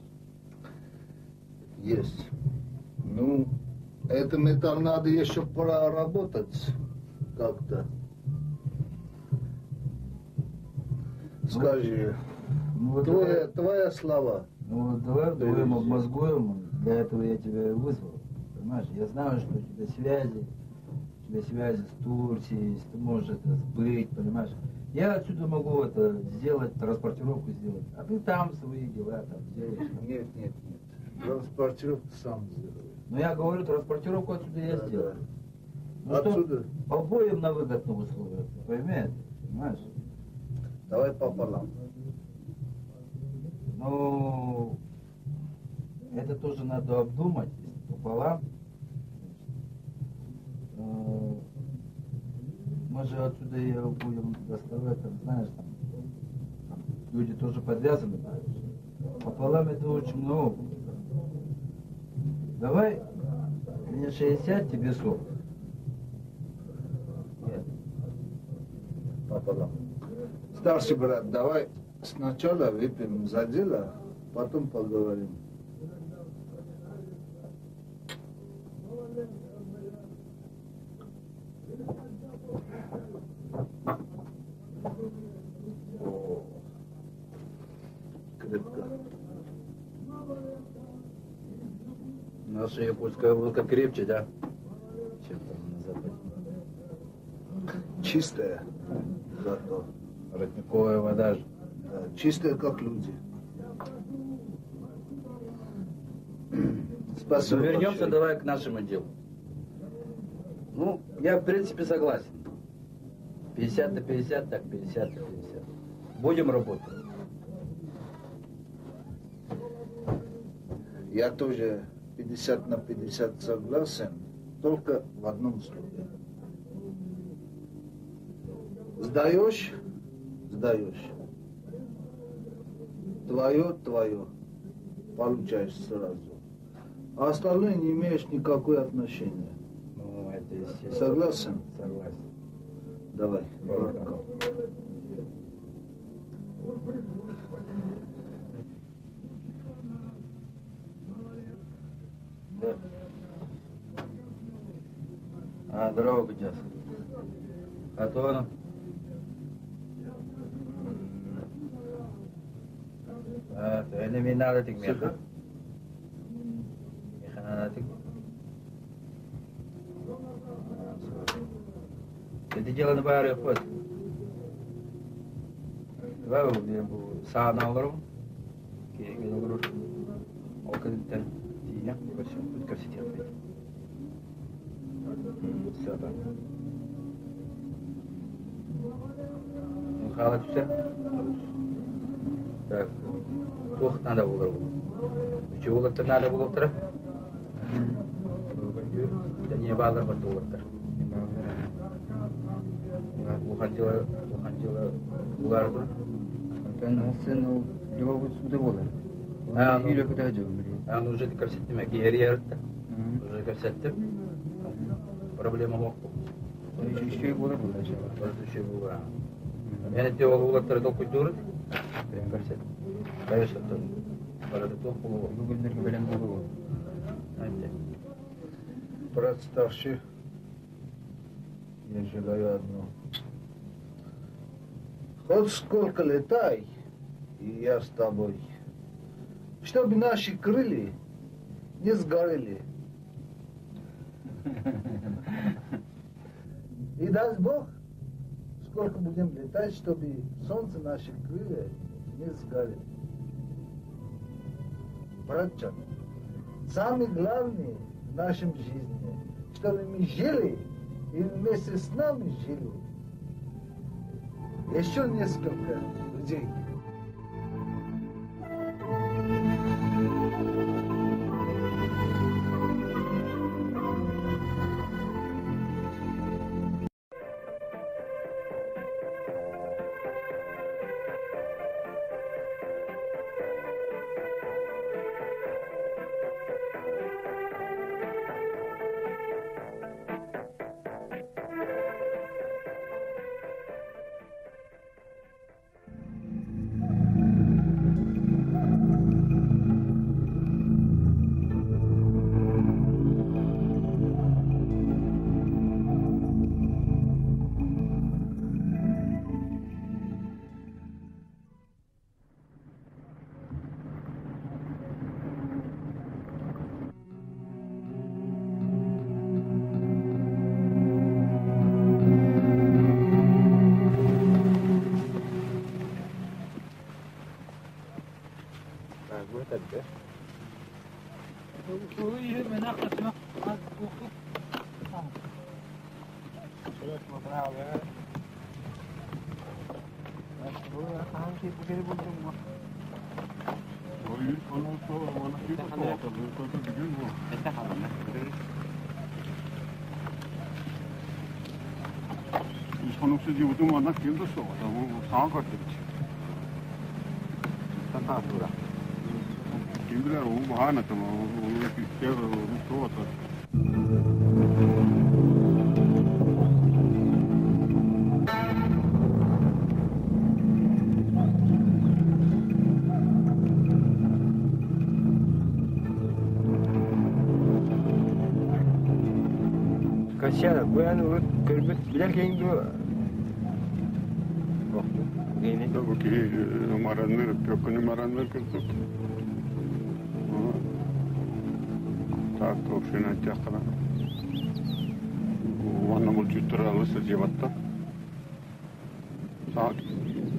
Есть. Ну, это металл надо еще проработать как-то. Скажи, Ну, вот твоя, давай, твоя слова. ну, вот давай вдвоем обмозгуем. Для этого я тебя и вызвал. Понимаешь, я знаю, что у тебя связи с Турцией, ты можешь это сбыть, понимаешь. Я отсюда могу это сделать, транспортировку сделать, а ты там свои дела там сделаешь. Нет, нет, нет. Транспортировку сам сделаю. Но я говорю, транспортировку отсюда я Да, сделаю. да. Ну что, Отсюда обоим на выгодных условиях, ты пойми это, понимаешь? давай пополам. Ну, это тоже надо обдумать, если пополам. Мы же отсюда ее будем доставать, там, знаешь, там, там люди тоже подвязаны. Пополам это очень много будет. Давай мне 60, тебе 40. Нет. Пополам. Старший брат, давай сначала выпьем за дело, потом поговорим. О, крепко. Наша якутская водка крепче, да, чем там на Западе. Чистая зато. Родниковая вода же. Да, чистая, как люди. Спасибо. Но вернемся большое. давай к нашему делу. Ну, я в принципе согласен. 50 на 50, так 50 на 50. Будем работать. Я тоже 50 на 50 согласен, только в одном случае. Сдаешь, сдаешь. Твое, твое. Получаешь сразу. А остальное не имеешь никакого отношения. Ну, это естественно. Согласен? Согласен. Давай. Да. А, здорово, Гудяс. А то оно. А, то это мне надо тик меха. Меха надо тик. Это дело на баре ход. Давай убьем саана олору. Кеге олору. Ол кэнниттэн тиийэн көрсүөхпүт кэпсэтиэхпит. Все так. Хаала түстэ. Так, туох надо булар бу? Үчүгэй уолаттар надо буолуохтара. Не баалар барда уолаттар. Улахан дьыала, улахан дьыала булар тур. Онтон сын любой суда болар. А, ну, Үйлө көтө жок биле. А, ну уже кэпсэттим, киһи ярытта. Уже кэпсэттим. Проблема жоқ. Үчүгэй болар булар. Барыта үчүгэй буолар. Мен эти ол уолаттары толкуйдуурут. Прям кэпсэттим. Конечно, барыта туох буолуо. Бүгүндөргө белем болуу. Айтты. Брат старший, я желаю одно. Хоть сколько летай, и я с тобой. Чтобы наши крылья не сгорели. И даст Бог, сколько будем летать, чтобы солнце наши крылья не сгорели. Братчан, самый главный в нашем жизни, чтобы мы жили и вместе с нами жили еще несколько людей. Так, вот это, да? Качара, буян урут көрбүт билер кеңду. Маранныр, пөккүнү маранныр кырдык. Так община этиэххэ уонна булчуттар алыс сылдьыбаттар. Саҥа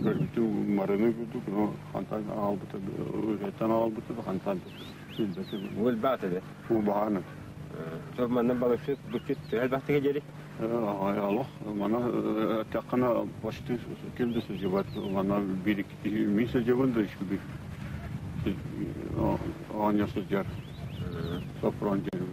көрбүтүм марыны курдук, но хантан аҕалбыта, үрэттэн аҕалбыта да хантан билбэтим. Уолбаат эбит. Убаһааны. Сол манна балыксыт буччут элбэхтик дьэри? Олох мана эттэххинэ почти ким да сылдьыбат. Манна биир мин сылдьабын да үчүгэй оонньо сылдьар. Сопрон диэн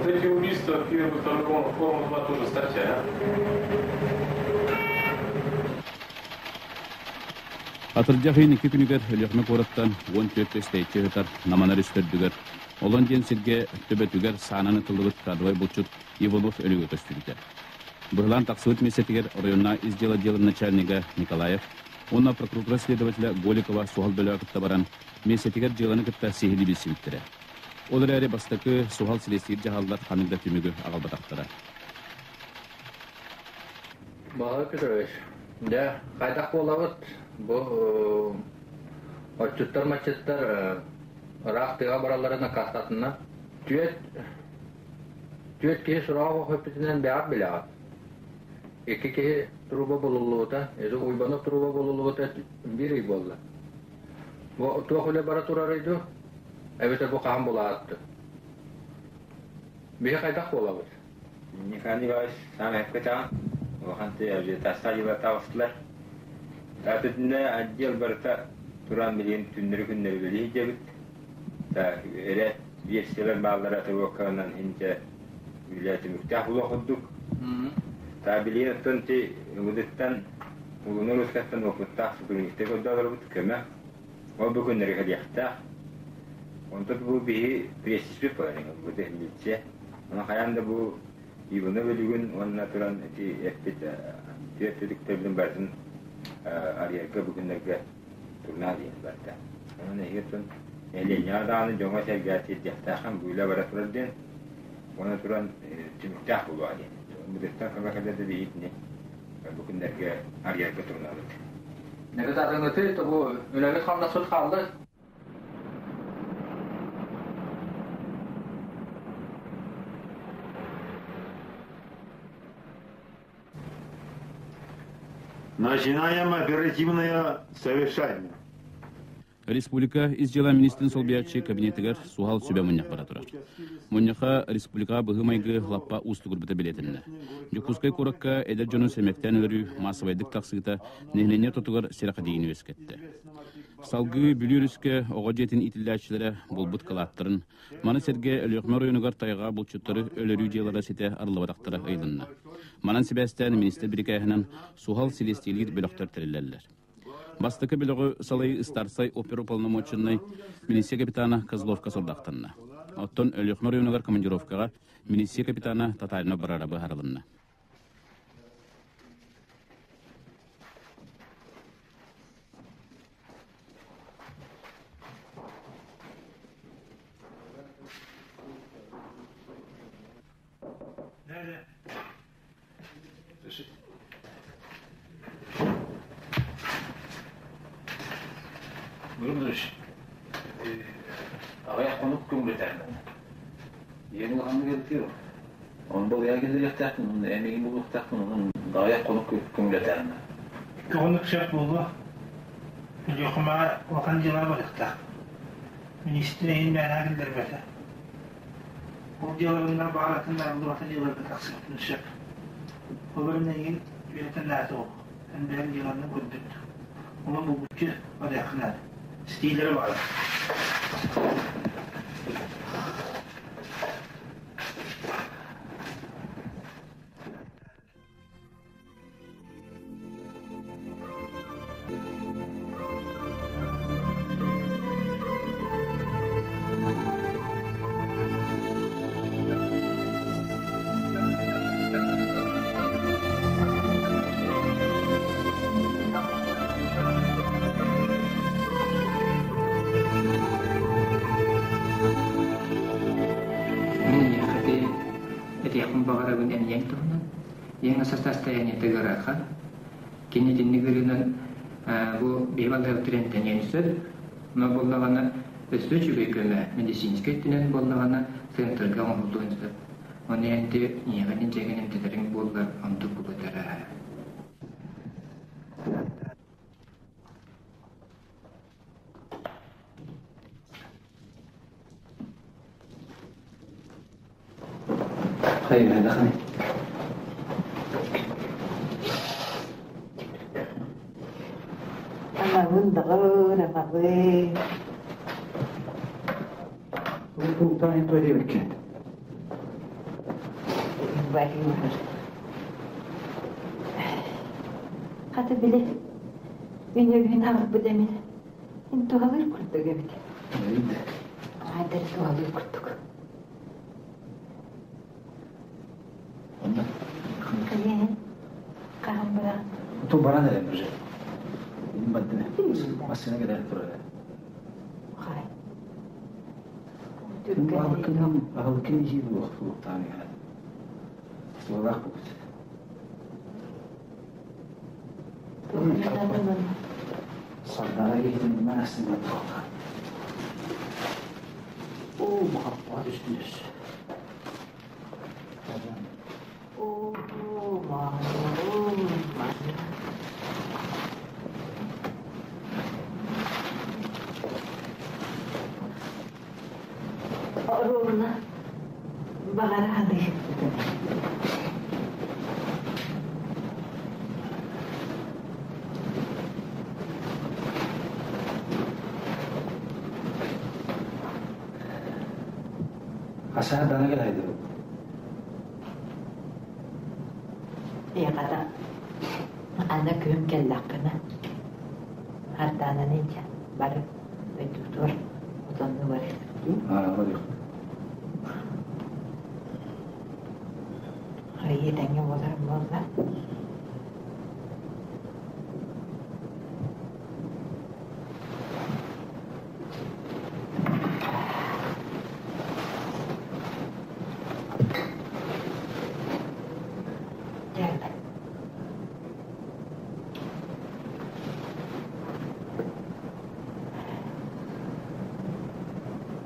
Вот эти убийства первую, вторую форму 2 тоже статья. Атырдьах ыйын икки күнүгэр Өлүөхүмэ куораттан 14 көс тэйиччи сытар Наманар үстөрдүгэр Олон диэн сиргэ төбөтүгэр саанан ытыллыбыт кадровай булчут Иванов өлүгэ көстүбүтэ. Быһылаан тахсыбыт миэстэтигэр оройуоннаах ис дьыала отделын начальнига Николаев уонна прокуратура следователя Голикова суһал бөлөҕө кытта баран, миэстэтигэр дьыаланы кытта сиһилии билсибиттэрэ. Ол эрээри бастакы суһал силиэстийир дьаһаллар ханнык да түмүгү аҕалбатахтара. Баһылай Петрович, дьэ, хайдах буолабыт? Бу отчуттар-маччыттар ыраах тыаҕа баралларын аккаастаатыннар. Түөрт түөрт киһи сураҕа көппүтүнэн бэҕэр билэҕит. Икки киһи труба булуллубута, Уйбанов труба булуллубута биир ый буолла. Бу туох үлэ бара турарый дуу? Эбэтэр бу хаһан булаатты? Биһи хайдах буолабыт? Николай Николаевич саамай эппэтэҕин улахан тыа дьыла таҕыстылар. Итиннэ отдел барыта туран билигин түннэри-күннэри үлэлии сылдьабыт. Эрэ версиялар бааллара тревогканан иһинчэ үлэ түмүктээх буолуох курдук. Та билигин оттон ти ымыдыттан Улуну Русскаттан уопуттаах сотрудниктар көрдөөлөрбүт көмө. Ол бу күннэри кэлиэхтээх. Онтон бу биһи престижпит буолар бу милиция. Ону хайаан да бу Иванов өлүгүн уонна туран ити эппит түөрт түтүктэрбин барытын арыйарга бу күннэргэ турнаа диэн барда. Онон эһиги оттон нэһилиэнньэҕэ даҕаны дьоҥҥо-сэргэҕэ тиэрдиэхтээххин бу үлэ бара турар диэн уонна туран түмүктээх буолуоҕа диэн. Быдыттан көмө кэлэр да биһитини бу күннэргэ арыйарга турунабыт. Негатарыҥыты бу үлэбит хамнаспыт хаалла. Начинаем оперативное совещание. Республика ис дьыала министрин солбуйааччы кабинетыгар суһал сүбэ мунньах бара турар. Мунньахха республикаҕа быһыы-майгы лаппа уустугурбута бэлиэтэннэ. Дьокуускай куоракка эдэр дьону сэмэктээн өлөрүү маассабайдык тахсыыта нэһилиэнньэ тотугар сэрэхэдийиини үөскэттэ. Салгыы Бүлүү өрүскэ оҕо дьиэтин иитиллээччилэрэ булбут кылааттарын, маны сэргэ Өлүөхүмэ оройуонугар тайҕа булчуттары өлөрүү дьыалара ситэ арыллыбатахтара ыйылынна. Манан сибээстээн министр бирикээһинэн суһал силиэстийэлиир бөлөхтөр тэриллэллэр. Бастакы бөлөҕү салайыы ыстаарсай оперуполномоченнай милиция капитана Козловка сорудахтанна. Оттон Өлүөхүмэ оройуонугар командировкаҕа милиция капитана Татаринов барара быһаарылынна. Владимирович, аҕыйах хонук көҥүлэтээхпин. Ийэм улаханнык ыалдьыа. Онон балыйаҕа киллэриэхтээхпин, уонна эн миигин булуохтаахпын, онон аҕыйах хонук көҥүлэтээхпин. Хонук сөп буолуо. Өлүөхүмэҕэ улахан дьыала барыахтаах. Министр эйин мээнэ киллэрбэтэ. Ол дьыаларынан баҕар атын арыллыбата дьыаларга тахсыахпын сөп. Ол эрэн эйигин үөрэтэн наада суох. Эн бэйэҥ дьыалаҥҥын көрбүт. Онон булгуччу барыахха наада. Ситиилэри баҕарабын. Мин эйиэхэ этиэхпин баҕарабын эмиэҥ туһунан. Ийэҥ состояние ыарахан. Кини итинник ыарыынан бу биһи балыыһабытыгар эмтэниэн сөп. Но буоллаҕына өссө үчүгэй көмө медицинскэй өттүнэн буоллаҕына центрга оҥоһуллуон сөп. Ону эн ийэҕин дьиэгин эмтэтэриҥ буоллар онтук булутара. Хайыһыдахай. Анабын даҕыр, анабын. Тултаан туойбыккын. Барыыр. Хата били, үнүгүн аҕырбыт эмин. Ин туһалыыр курдук эбит. Айдар туһалыыр курдук. Онно. Кайын, хаһан баран? Ту баран эрэн уже. Ин бардым. Массыына кэлэн турар. Хай. Аһылыккын аһылыккын иһии буолуох туохтаан иһэр. Туолаах бугут. Сардаана киһитин массыына туохтаан. Оо, махаппа түстүнүс. Оо, мааны, мааны. Оруобуна баҕара саныыр. Хасаа дана кэлэйдэ. Ийэҕата аны күһүн кэллэххинэ Ардаананы илдьэ бары дойдубутугар отонну барыахпыт дии. Аа, барыах. Арыйыы тэҥҥэ буоларым буолла. Дьэ,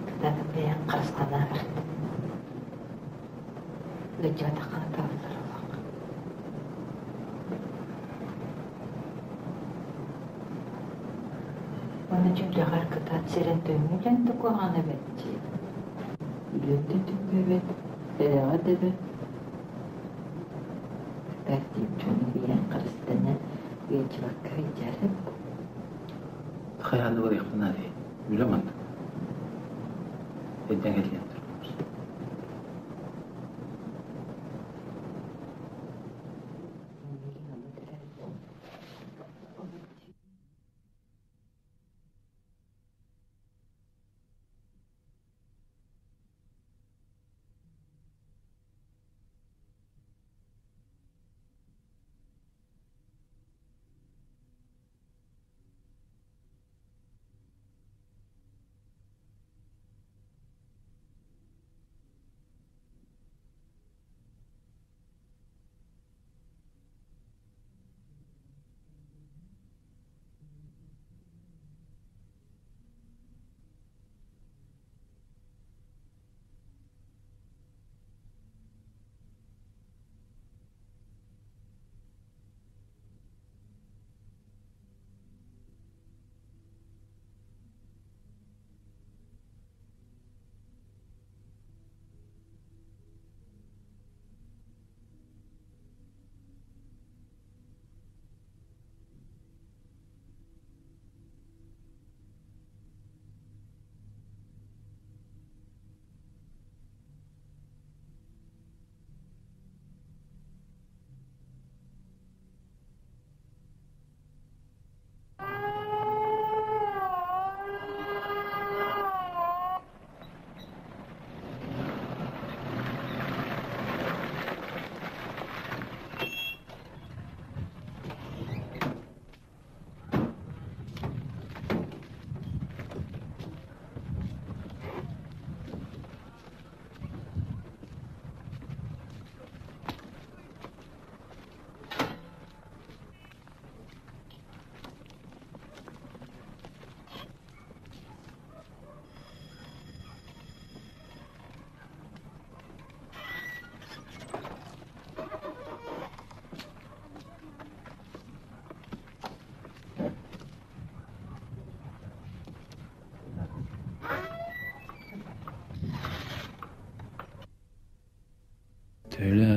Кытаатан бэйэҥ харыстанаабыт. Ыалдьыбатаххына табыллар олох. Уонна дьүллэҕэр кытаат сирэн төҥҥүлэн да куһаҕана эбэт дии. Үлүөн да түҥҥүбэт, эрэҕэ да эбэт. Кытаат диир дьону биэрэн харыстана ыалдьыбакка сылдьарым. Хайаан да барыахпын наадый. Үлэ маннык. Эйдэҥ кэлиэн турбут.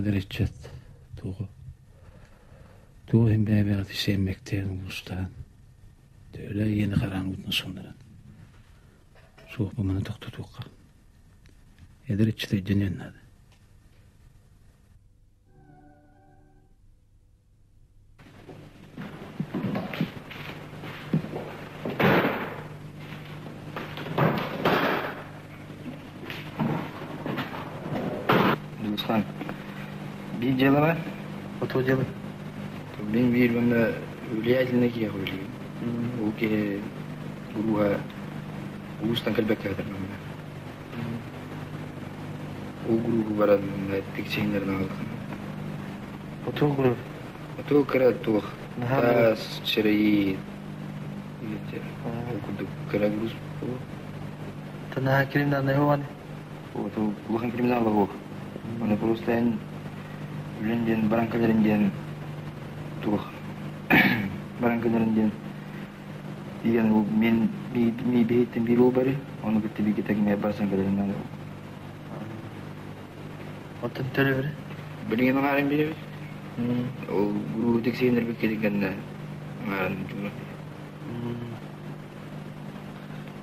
Эдэр ыччат тугу тугу иһин бэйэ-бэйэҕит сиэммэктээн улуустаан төһөлөө иэни хараан уутун суннаран суох бу маны тохтотуохха. Эдэр ыччат өйдөнүөн наада. Дьулусхан, биир дьыала баар. Оту дьыала. Мин биир уонна влиятельный киһи үлэлиибин. Ол киһи гурууһа улуустан кэлбэккэ сытар манна. Ол гурууһу баран тиксиһиннэрин аҕаллым. Оту гурууһ? Оту кыра туох таас, сирэйи ол курдук кыра груз Танаһа криминальный хуан? Оту улахан криминал оһуох. Оны просто эн үлэн диэн баран кэлэрин диэн туох баран кэлэрин диэн Тиийэн ол мин биһиттэн биир уол бары, ону кытта бииргэ тэҥҥэ барсан кэлэрин наада. Оттон төлөбүрэ? Билигин аҥаарын биэрэбит. Ол гуруу тиксиһиннэрбит кэлин кэннэ аҥаарын дьуна.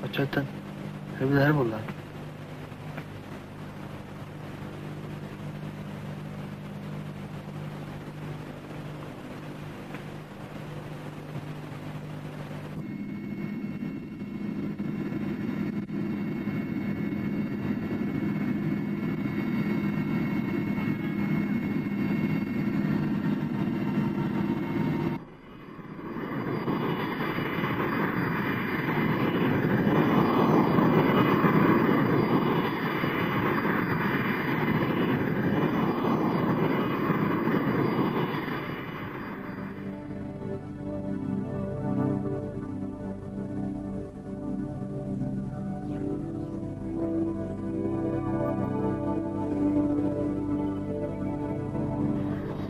Оччоттон сөбүлэһэр буолла.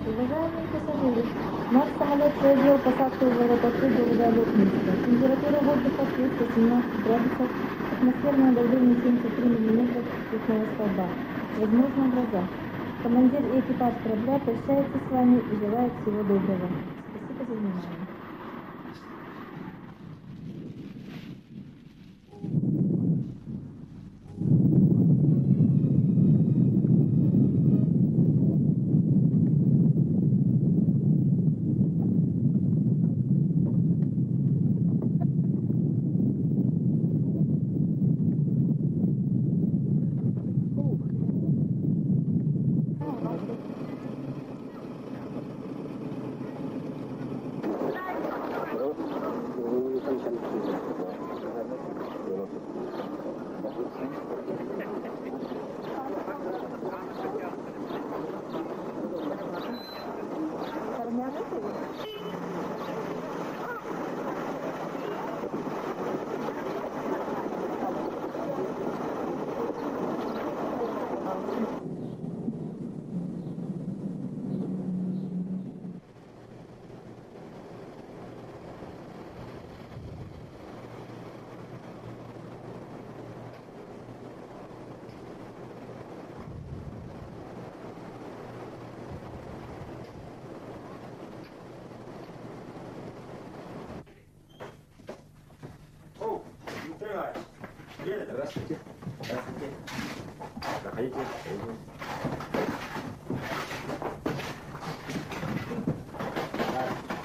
Уважаемые пассажиры, наш самолет произвел посадку в аэропорту города Лопнинска. Температура воздуха плюс 18 градусов, атмосферное давление 73 миллиметров ртутного столба. Возможно, гроза. Командир и экипаж корабля прощаются с вами и желают всего доброго. Спасибо за внимание. Здравствуйте. Здравствуйте. Проходите.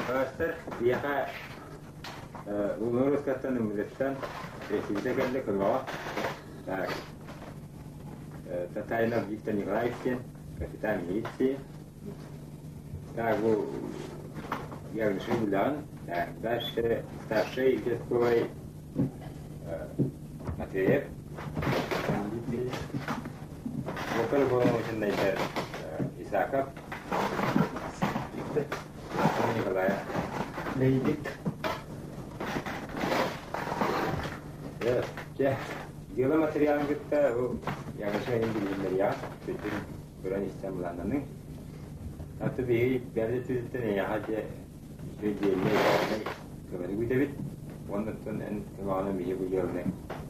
Пастор, биэхэ Улуурускаттан Ыммыдыттан Ресилде кэллэ Кылаҕа. Так. Татаринов Виктор Николаевич диэн, капитан милиции. Так, бу Ягнышин билэҕин. Так, дальше старший участковый Матвеев. Вокал уполномоченный Исаков. Виктор Николаев. Лейдик. Дьэ, дьыала материалын кытта бу Ягнышин иһин билиһиннэриэҕэ. Бүтүн көрөн истэн былааннаныҥ. Аты биһиги бэрди түтүттэн эйиэхэ дьэ үчүгэй диэллэй көмөнү күүтэбит. Уонна оттон эн көмөҕүнэн биһиги бу дьыаланы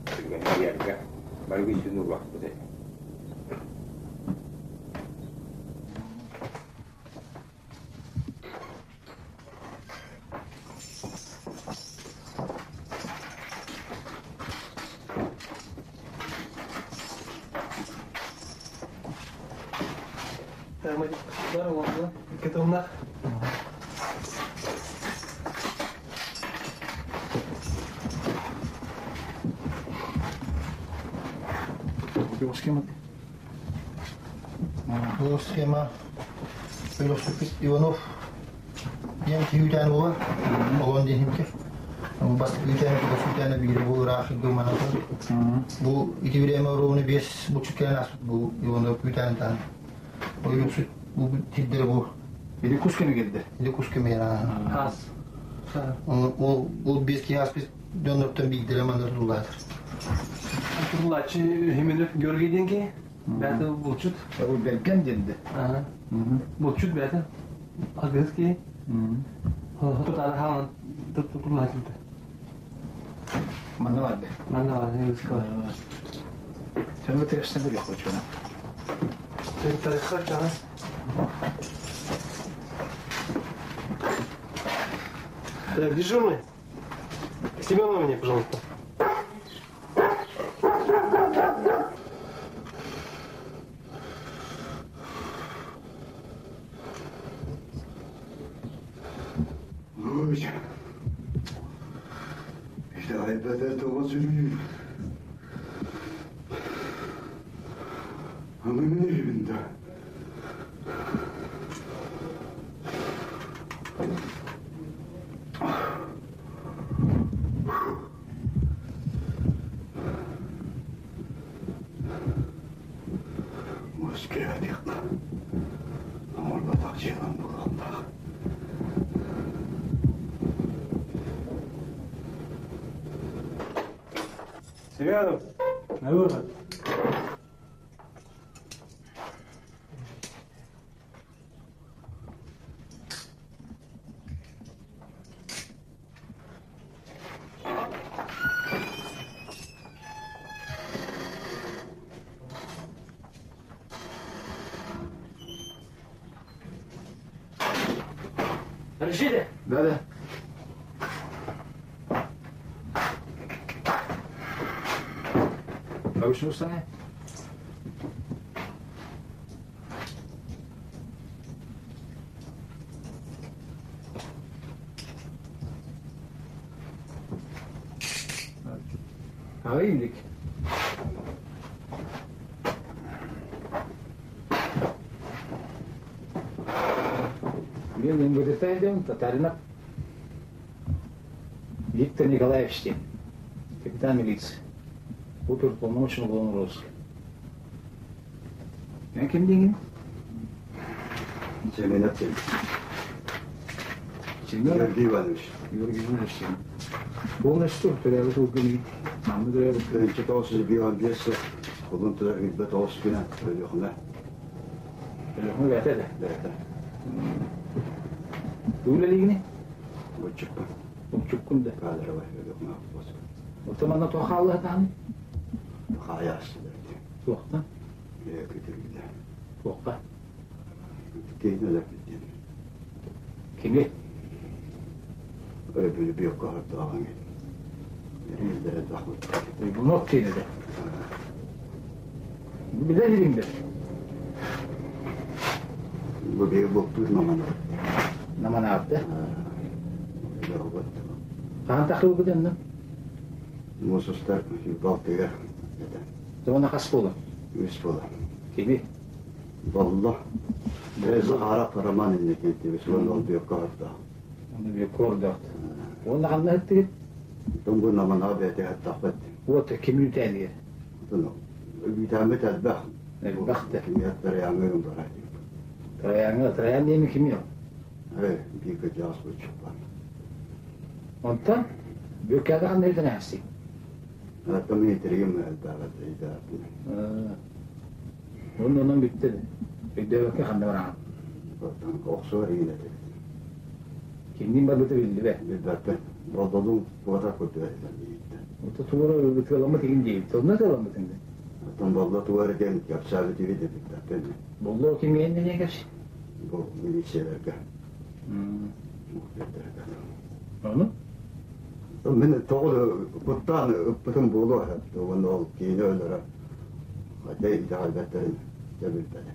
түргэнник арыйарга бары күүспүтүн угуохпут этэ. Бар олорду. Икки тыллах. Бу схема. Бу схема Өлөксөппүт Иванов диэн киһи үүтээн буолар. Олон диэһимки. Бастакы үүтээн, тугас үүтээнэ биирэ бу ыраах гыманатын. Бу ити бириэмэ оруону биэс булчут кэлэн ааспыт бу Иванов үүтээн таһан. Өлөксүт бу тирдэрэ бу. Или кус кэми кэлдэ. Или кус кэми Аас. Ол ол биэс киһи ааспыт дьоннортон биирдэрэ манна тутуллаатар. Тутуллааччы Хименов Георгий диэн киһи. Бэйэтэ булчут. Ол бэргэн диэнде. Булчут бэйэтэ. Аргыс киһи. Тутаары хаалан тутуллааччыта. Манна барды. Манна барды. Sen bu tersten de yaklaşıyor. Так, дежурный. Семенова мне, пожалуйста. Ой, İşte тоҕо сүрүйүн. Аны мин evinde. Москвадик. Амор батак жылан булгандак. Семенов, на выход. Разрешите? Да, да. А вы что, Саня? Ağayımlık. Мен МВД татаринов Виктор Николаевич Тен, капитан милиции, оперуполномоченный уголовного розыска. Я кем деньги? Семенов Семен. Семенов? Георгий Иванович. Георгий Иванович Семенов. Полностью, төрәбі сол күні, мамы төрәбі. Бірінші тоғыз бейон бесі, құлын тұрар үйбе тоғыз күні, өліқына. Өліқына бәтеді? Бәті. Үлелігіне? Бұтчықпын. Бұтчықпын да. Кадровай өліқына босып. Отаманна тоқалы атаны? Қаясы дәрді. Тоқта? Көтергілі. Тоққа? Кейін өліп біткен. Кімге? Өбілі бүйік қағырды ағаң еді. Елдері дақылды. Бұны кейінеді. Біле bileyim Бұл бейік болып тұр наман Наман апты? Қан тақы өкіден Мусустар балтыгар. Замана қас болы? Үс болы. Кеми? Болла. Захаров Роман иннекен суон ол бүйік қағырды. Оны бүйік қорды. Оны қандай әттігі? Тұңғы наман абы әте әттақпет. Вот, кем үтәнге? Үтәмі тәлбәқ. Әлбәқті. Кемият тыраяңы бар. Тыраяңы, тыраяң нені кем ел? Бүйік жас бұчықпан. Онтан бүйік әді қандай үтән әсі? Аттам етерген әлбәғат Onun onun bitti. Өйдөбөккө ханна бараан. Оқсуар егін Кимдин бар быты билди бе? Билбәппен. Болдолун туата көтү Ота тугура бытыламы тигин дейт. Онна тыламы тинде. Оттон болдо туара ден капсабы тиби деп билбәппен. Болдо кимге энде не кепси? Бу милициялерге. Оны? Мен тоғыл куттан ыппытын болу оны ол кейін өлөрө. Хадей идеалбеттерин дебилбеде.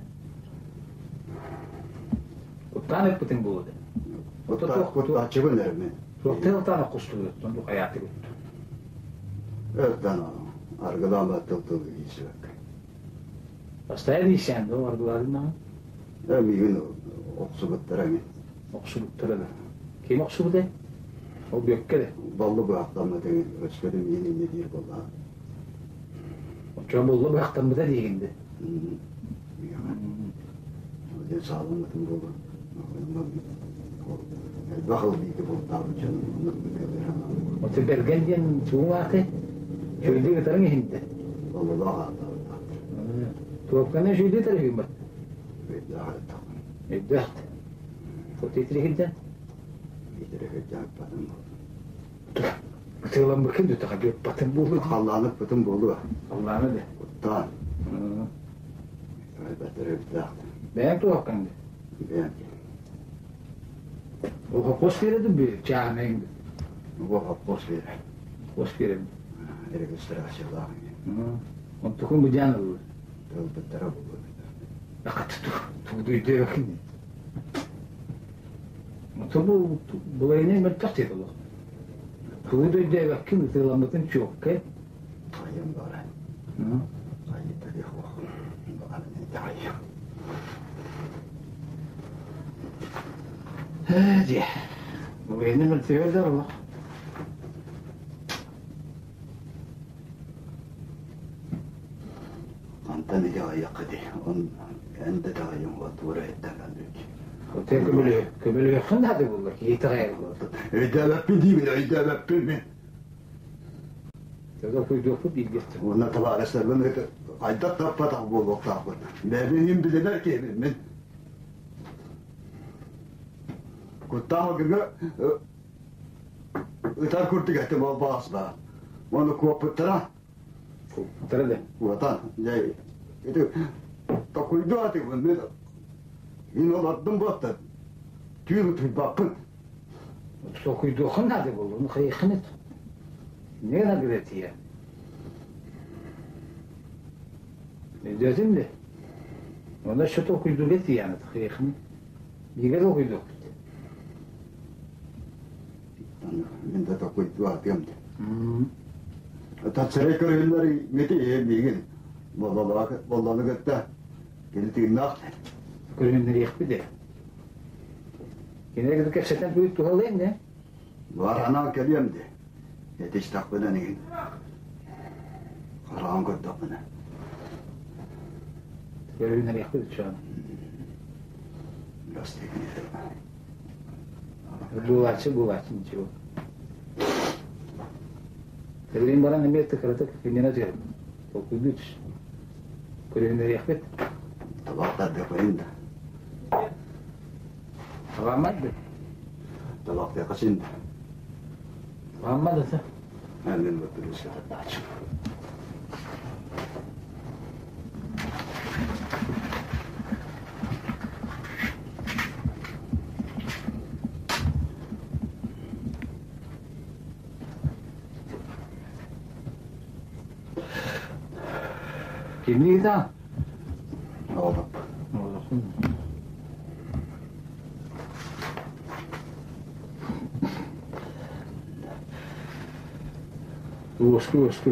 Куттаан ыппытыҥ буолуо да. Куттааччыбын эрэ мен. Туохтан ылтаан оххустугут, онду хайаатыгыт? Өлтөн аргылаама тыл-тыл иисибэк. Бастайан иисээн да аргылаадын наҕа? Миигин охсубуттара мен. Охсубуттара да. Ким охсубутай? Ол бүөккэ да. Баллы быһахтаммытыҥ өскөтүн миин инньэ диир буоллаҕа. Оччоҕо булла быһахтаммыта диигин де. Дьэ сааламмытым буолуо. Элбэх ылбыты бултаабыт дьон Оттон Бэргэн диэн тугуҥ ааты? Үчүгэйдик ытарыҥ иһинтэ. Боллолоох ааттаабыттаах. Туопканы үчүгэйдик ытар үһү бат. Өйдөөх аттах. Өйдөөх. Тиитирихирдэн? Тиитирихирдэн ыппатым буолуо. Ытыаламмыккын дүтэҕэ бүппатын буолуо. Халлааны ыппытым буолуо. Халлааны да. Куттаан. Эбэттэр Бэйэҥ туохкан да? Бэйэм. Ол хоппос биэрэдин би чааһынайыҥ да? Бу хоппос биэрэ. Хоппос биэрэбин. Регистрациялаах. Онтукун быдьаан ыллы. Тылбыттара буолуо. Акаты тугу өйдөөбөккүн. Бу былайынан мөлтөх диэт олох. Тугу да өйдөөбөккүн ытыаламмытын чуоккай. Айым бара. Айыта диэх Ээ диэ. Былайынан мөлтөөр да олох. Антан итэҕэйиэххэ дии. Он эн да итэҕэйиҥ туора эттэҥ Отен көмөлөһө көмөлөһөххүн наада буолла киһи итэҕэйэр буолла. Өйдөөбөппүн диибин, өйдөөбөппүн мин. Тогда куйдуохпут бииргэстэр. Уонна табаарыстарбын хайдах таппатах буолуохтаахпын. Бэйэбин иһин билинэр киһибин мин. Куттаах гына ытар курдук этим ол баас баар. Уонна куоппуттара. Куоппуттара да. Куотан. Дьэ, ити токуйдуу атыбын мин. Мин олордум буоттар. Түүн утуйбаппын. Токуйдуоххун наада буолла, ону хайыаххын эт. Не гына тиийэ. Өйдөөтүм де. Онно что токуйдууга тиийээн хайыаххын. Биигэ токуйдуохпут. Мин да токуйдуу атыам де. Тацарай көрүллэр мети миигин болланы кытта кини тыыннаах. Көрүннэриэхпит де. Кинилэр кэпсэтэн тугу туһалыаҥ не? Бар анаан кэлиэм де. Этистахпына нигин. Хараҕын көрдөхпүнэ. Көрүннэриэхпит үчүгэн. Буолааччы буолааччы ничего. Кэлин баран эмиэ тыкыратык кининэ түһэр. Толкуйдуу түс. Көрүннэриэхпит. Табаахтардыахпын да. Табааммат да. Табаахтыахха син да. Табааммат да. Мен бөппүрүскэ тардааччым. Кимниги таан? Оҕолоп. Оҕолоппун. Уоску, уоску.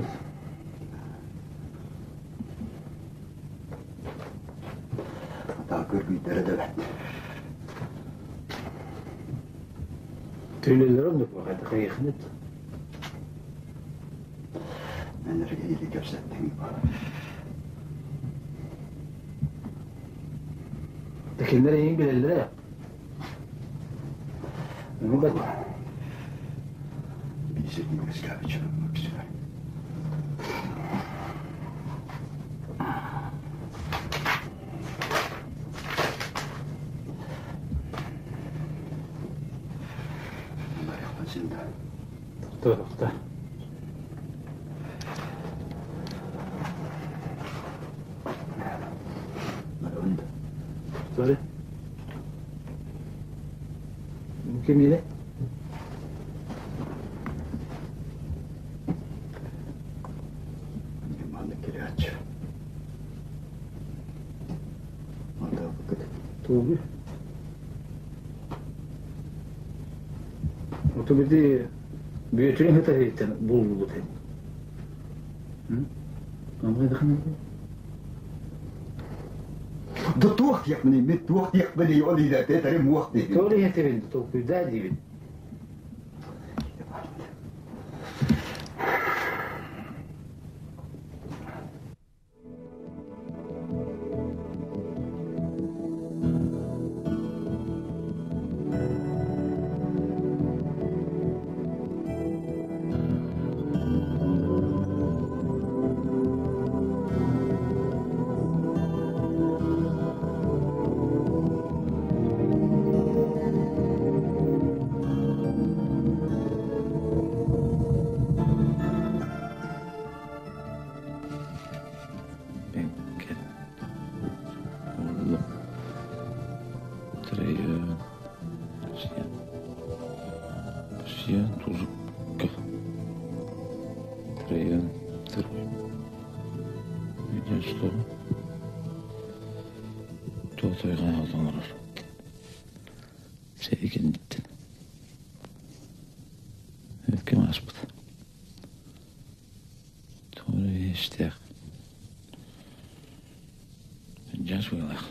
Атаа көргүйдэрэ да бэрт. Төлөлөр оннук баҕайда хайыахынат. Мен эргиири кэпсэттиҥ. Кинилэр эйигин билэллэрэ. Ону бат. Биисетин үөскээбит үксүлэр. Барыахпын син да. Тохто, тохто. Барабын да. Sorry. Кимине? Маннык кириач. Онда букыт. Тугу? Тобити бүөтүрүн хытаһыйтан буллубут. Да туох диэхпиний, мин туох диэхпиний, ол иһэ тэри муох диэбин. Туох иһэтэбин, толкуйдаа диибин. Бэҥкэт Орлов Троян Россия Тузукка Троян Второй Видеослова Туотойҕа оҥорор Сэрии кэнниттэн Өлкөм ааспыт Туора истээх Дьас быылаах.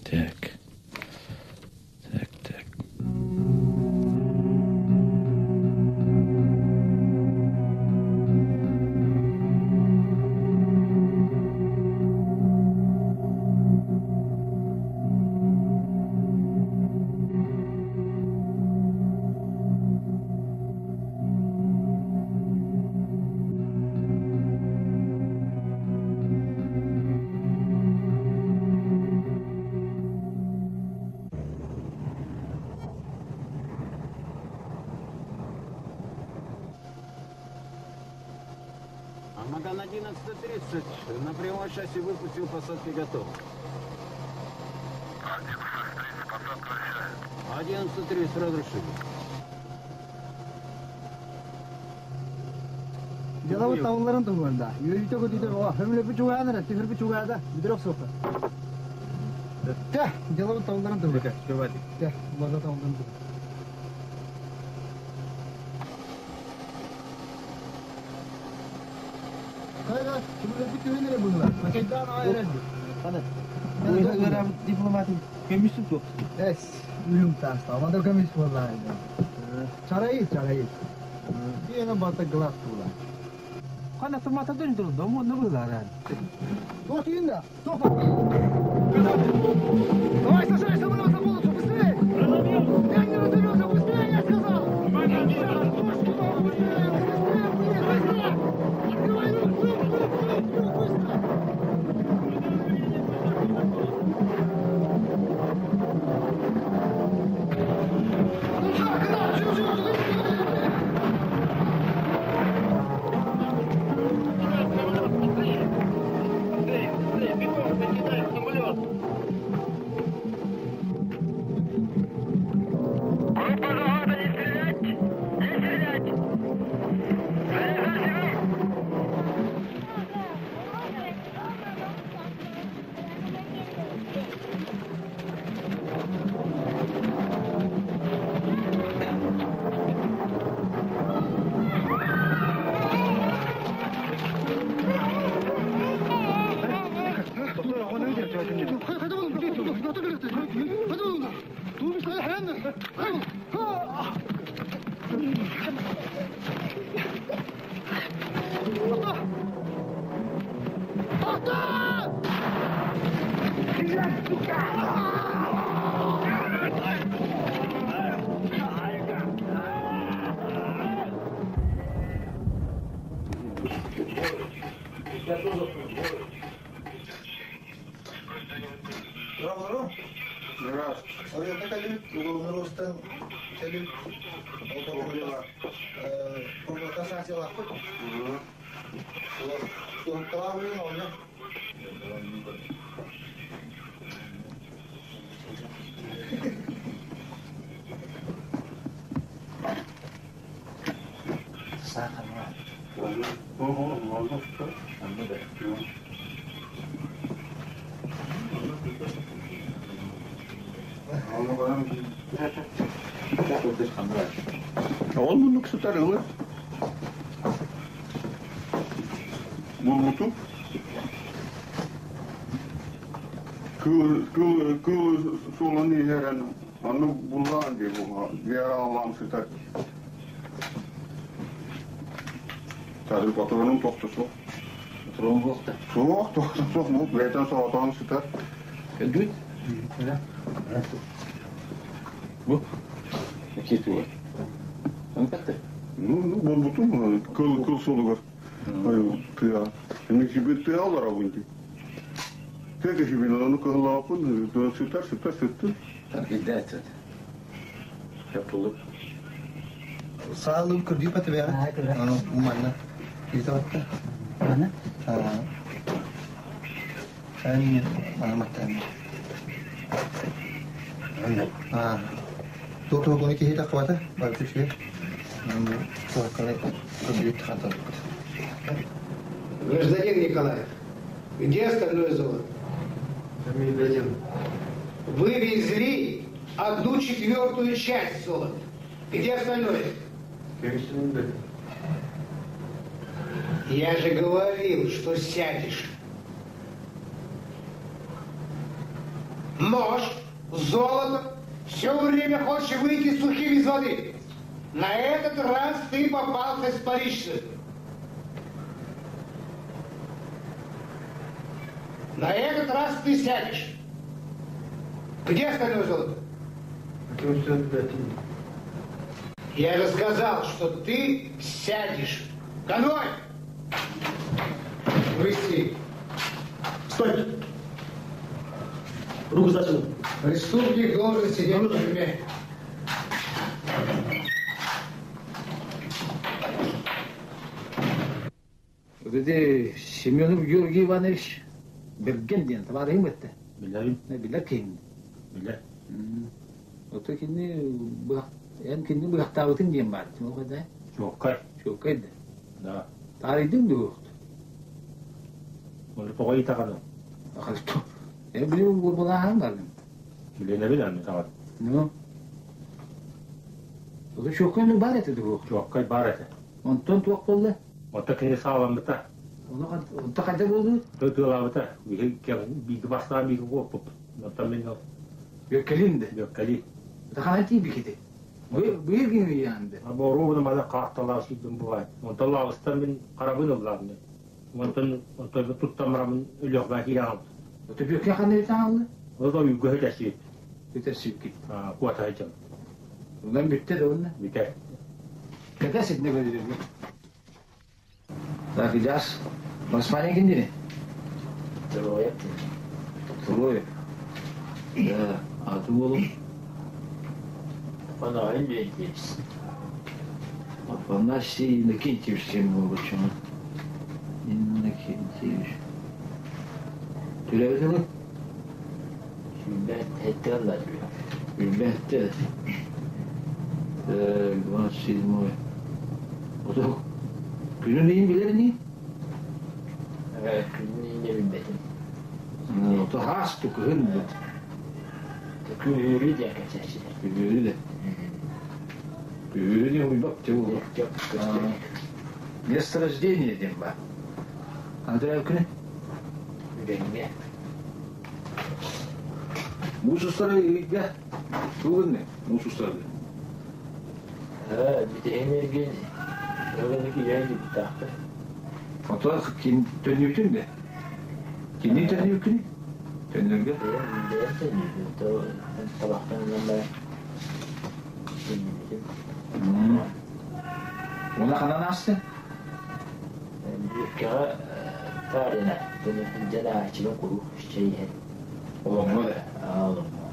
Так. Так, так. Амаган 11.30 на прямой шасси выпустил, посадки готов. 11.30 разрешили. Дьалабыт табылларын туһугар да. Үөрүүтэ көтүүтэ бөҕө. Хөмүлөппүт чугаһаан эрэ, түһүрбүт чугаһаата, бүтүрэх суохха. Тэ, дьалабыт табылларын туһугар. Тэ, база табылларын туһугар. Хайда, түмүлөппүт түһүн эрэ быһыылар. Хачайдаан аҕай эрэлбит. Хана. Дипломатын көмүсүн туох. Эс, үрүҥ тааста. Мада көмүс буоллаа. Чарайы, чарайы. Биэне бата глаз тула. Хана тумата дөн турда, му не быһыылар. Туох тиийин да? Туох Давай, сажай самолет на полосу, быстрее! Я не разберемся, быстрее, я сказал! Быстрее, быстрее, быстрее! Открывай люк, люк, люк, люк, люк, быстро! Ну что, куда? Живо, живо, живо! Быстрее, быстрее, бегом, покидаем самолет! Группа захвата, не стрелять! Не стрелять! Заряжай живым! Здорово. Здравствуйте. Арыйда кэлибит, уголунар кэлибит. Ол санкциялаахпыт. Туохталаах онно. Ол муннук сытар ылы. Булбутум. Кыл, кыл, кыл суолун иһэрэн, аны буллаан дии бу Вера аллаам сытар. Тары патронум тохто суох. Патрон суох да? Суох, тохто суох, бу бэйтэн соҕотоон сытар. Кэлбит? Бу? Китуга. Ну, ну, булбутум, кыл, кыл суолугар. Тыа. Эмик тыа олоробун дии. Тыа киһибин ону кыһыллааппын, сытар, сытар, сыттым. Таргыйдаатыт. Yapılıp. Саалым көрдүү патыбыаҕа. Манна. Киитаватта. Мана? Эн мааматтан. Туох киһи таххыбата, барыта үчүгэй. Гражданин Николаев, где остальное золото? Вы везли 1/4 часть золота. Где остальное? Я же говорил, что сядешь. Нож, золото, все время хочешь выйти сухим из воды. На этот раз ты попался с поличным. На этот раз ты сядешь. Где остальное золото? Я же сказал, что ты сядешь. Конвой! Вести. Стой! Руку за спину. Преступник должен сидеть в тюрьме. Вот эти Семенов Георгий Иванович Берген диэн табаарыһым этте. Билэрим. Билэр киһиҥ. Билэр. Ото кини эн кини быһахтаабытын диэн баар. Ол да? Чуоккай. Чуоккай да. Да. Таарыйдыҥ дуо? Ол тоҕо итаҕаны? Ахалто. Э билим буолбалааһын бардым. Билэнэбин аны таҕан. Ну. Ото чуоккай ну баар этэ дуо? Чуоккай баар этэ. Онтон туох буолла? Ото кини сааламмыта. Онто хайда буолду? Тыалаабыта. Биги бастаан биги куоппуп. Онтон мин Бөккелин де. Бөккели. Тахана тиийбикити. Быйыл гин ыйаанды. Боруубуна мана каарталаах сүүрдүм бугай. Онтон лаабыстан мин харабын ыллаам. Онтон онтон туттамарамын өлөхбә киһаам. Ото бөкке ханна битааллы? Ото үгөһө тәсиит. Тәсиит. Куата хajam. Онан бүтте да онна? Бүтэ. Кәтә ситне көрүргө. Так, Ильяс, Басманя киндини? Трое. Трое. Да, а ты болу? Афанасий Леонидович. Афанасий Иннокентьевич Семенович. Иннокентьевич. Түләбитini? Сүүрбэ алла Сүүрбэ Так, 27. Ото күнүн иин билэр ини? Күнүн иин билбэтим. Ото хаас тукуһун бут. Күһүрү де кэчэчилер. Күһүрү де. Күһүрү де уйбак те болу. Место рождения дем ба. Андрей күнү? Үреңге. Мусустары үйгө. Тугунне мусустары. Бүтеймерген Öğrendik ileri gitti. Ото кин төннүбүтүн де. Кини төннүбүкүн? Төннөргө? Бэйэм төннүбүтүм. Табактан ылан төннүбүтүм. Она ханан асты? Бүккеҕэ таарына дьадааччыга куруук чэйиһэн. Олоҥҥо да? Олоҥҥо.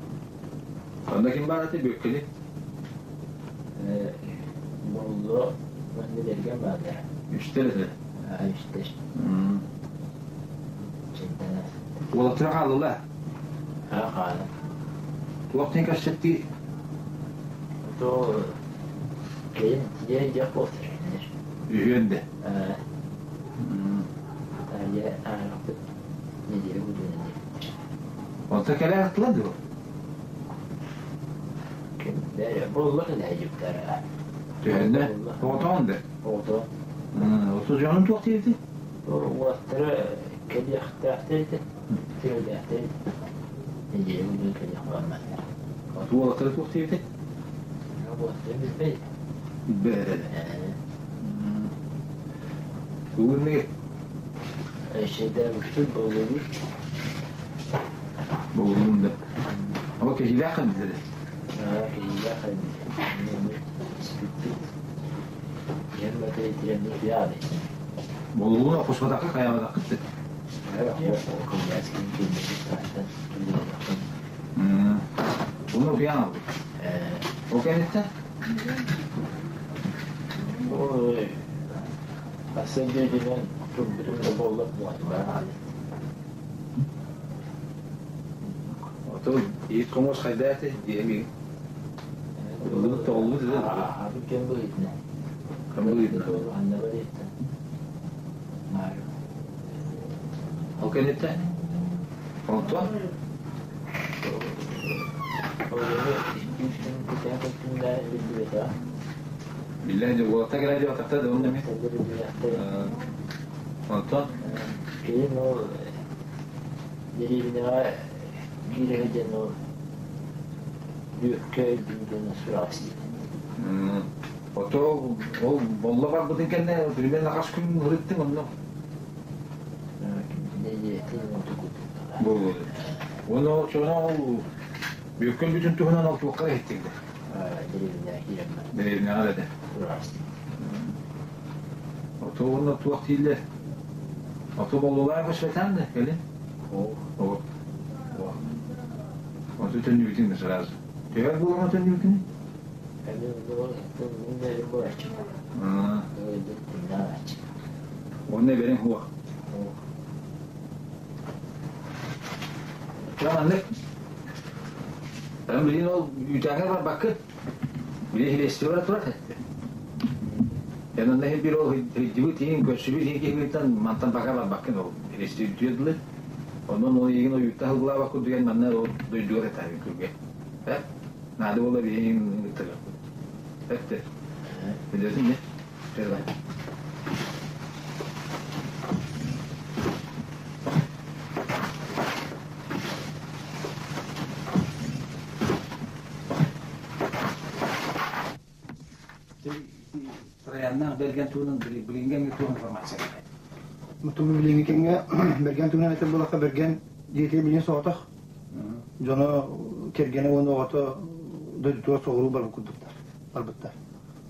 Онно ким баар этэ Бүөккэли? Болло манна бэргэн бааллара. Үстэр этэ? Үстэр. Чэнтэнэ. Уолаттара хааллыла? Аа хаалан. Туох тин кэпсэттии? То кэлин тиийэн дьэх буолтар. Үһүөн де? Таарыйа ааҕыппыт неделя курдугунан диэбиттэр. Онто кэлэ аттыла дуо? Ким бэрэ болло кэлэ дьиптара. Түһэннэ? Оҕотоҕун да? Оҕото. Оту дьонун туох диэбити? Уолаттара кэлиэхтээхтэр этэ. Кэлиэхтэр этэ. Нэдиэлэ күнүн кэлиэх барамматтар. Оту уолаттара туох диэбити? Уолаттара билбэт. Билбэт этэ. Тугун Эшедээбиппит болугу. Болугун да. Ол киһилээх хандыдары. Киһилээх хандыдары. Испиппит. Иһэн батыры тирэммит яады. Болугун окусбатакка каябатаккыт. Оны утуян алды. Ол кэнниттэн? Ой, Асы дьүдүнэн турбутум да буоллар буолбара хаалыт. Оту иит хомус хайда эти диэми Ыллыбыт тоҕуллубут этэ. Аһабыт кэм быһыытынан. Кэм быһыытынан. Ханна барыйыттан. Ол кэнниттэн? Онтон? Оҕону испиискин кэтээн көттүм да биллибэтэҕэ. Биллэн дьэ уолаттар кэлэн дьиэҕэ да онно эмиэ. Онтон? Кэлин ол дэриэбинэҕэ киирэ сылдьан ол Бүөккэ өлбүн диэн сураҕы истибитим. Ото ол болло барбытын кэннэ примерно хас күн ырыттыҥ онно? Нэдиэлэтин оту курдук. Буолуо. Уонна ол чоно ол Бүөккэ өлбүтүн туһунан ол туохха иһиттиҥ да? Дэриэбинэҕэ киирэммин. Дэриэбинэҕэ да. Ото уонна туох дииллэр? Ото боллулаах көспөтөөн да кэлин? Оо. Ото төннүбүтүҥ да сразу. Төһө буолан төннүбүтүҥ? Уонна бэриҥ хуох. Чэ маннык Эн билин ол үүтээҥҥэ барбаккын. Били хилиэстибара турар. Эн онно иһин бир ол хиддибит иһин көрсүбүт иһин киһибиттэн мантан бака барбаккын ол хилиэстибит дылы. Онон ол иһин ойуутта хылгылаабак курдук эн манна ол дойдугар этаабын күргэ. Э? Наада буола биһиин ыттырыахпыт. Эттэ. Билесин не? Первай. Трояннаах Бэргэн туһунан билиҥҥи туох информация Мутугу билиҥҥи кэмҥэ Бэргэн туһунан этэр буоллахха Бэргэн дьиэтигэр билигин соҕотох дьоно кэргэнэ уонна оҕото дойдутугар соҕуруу барбыт курдуктар барбыттар.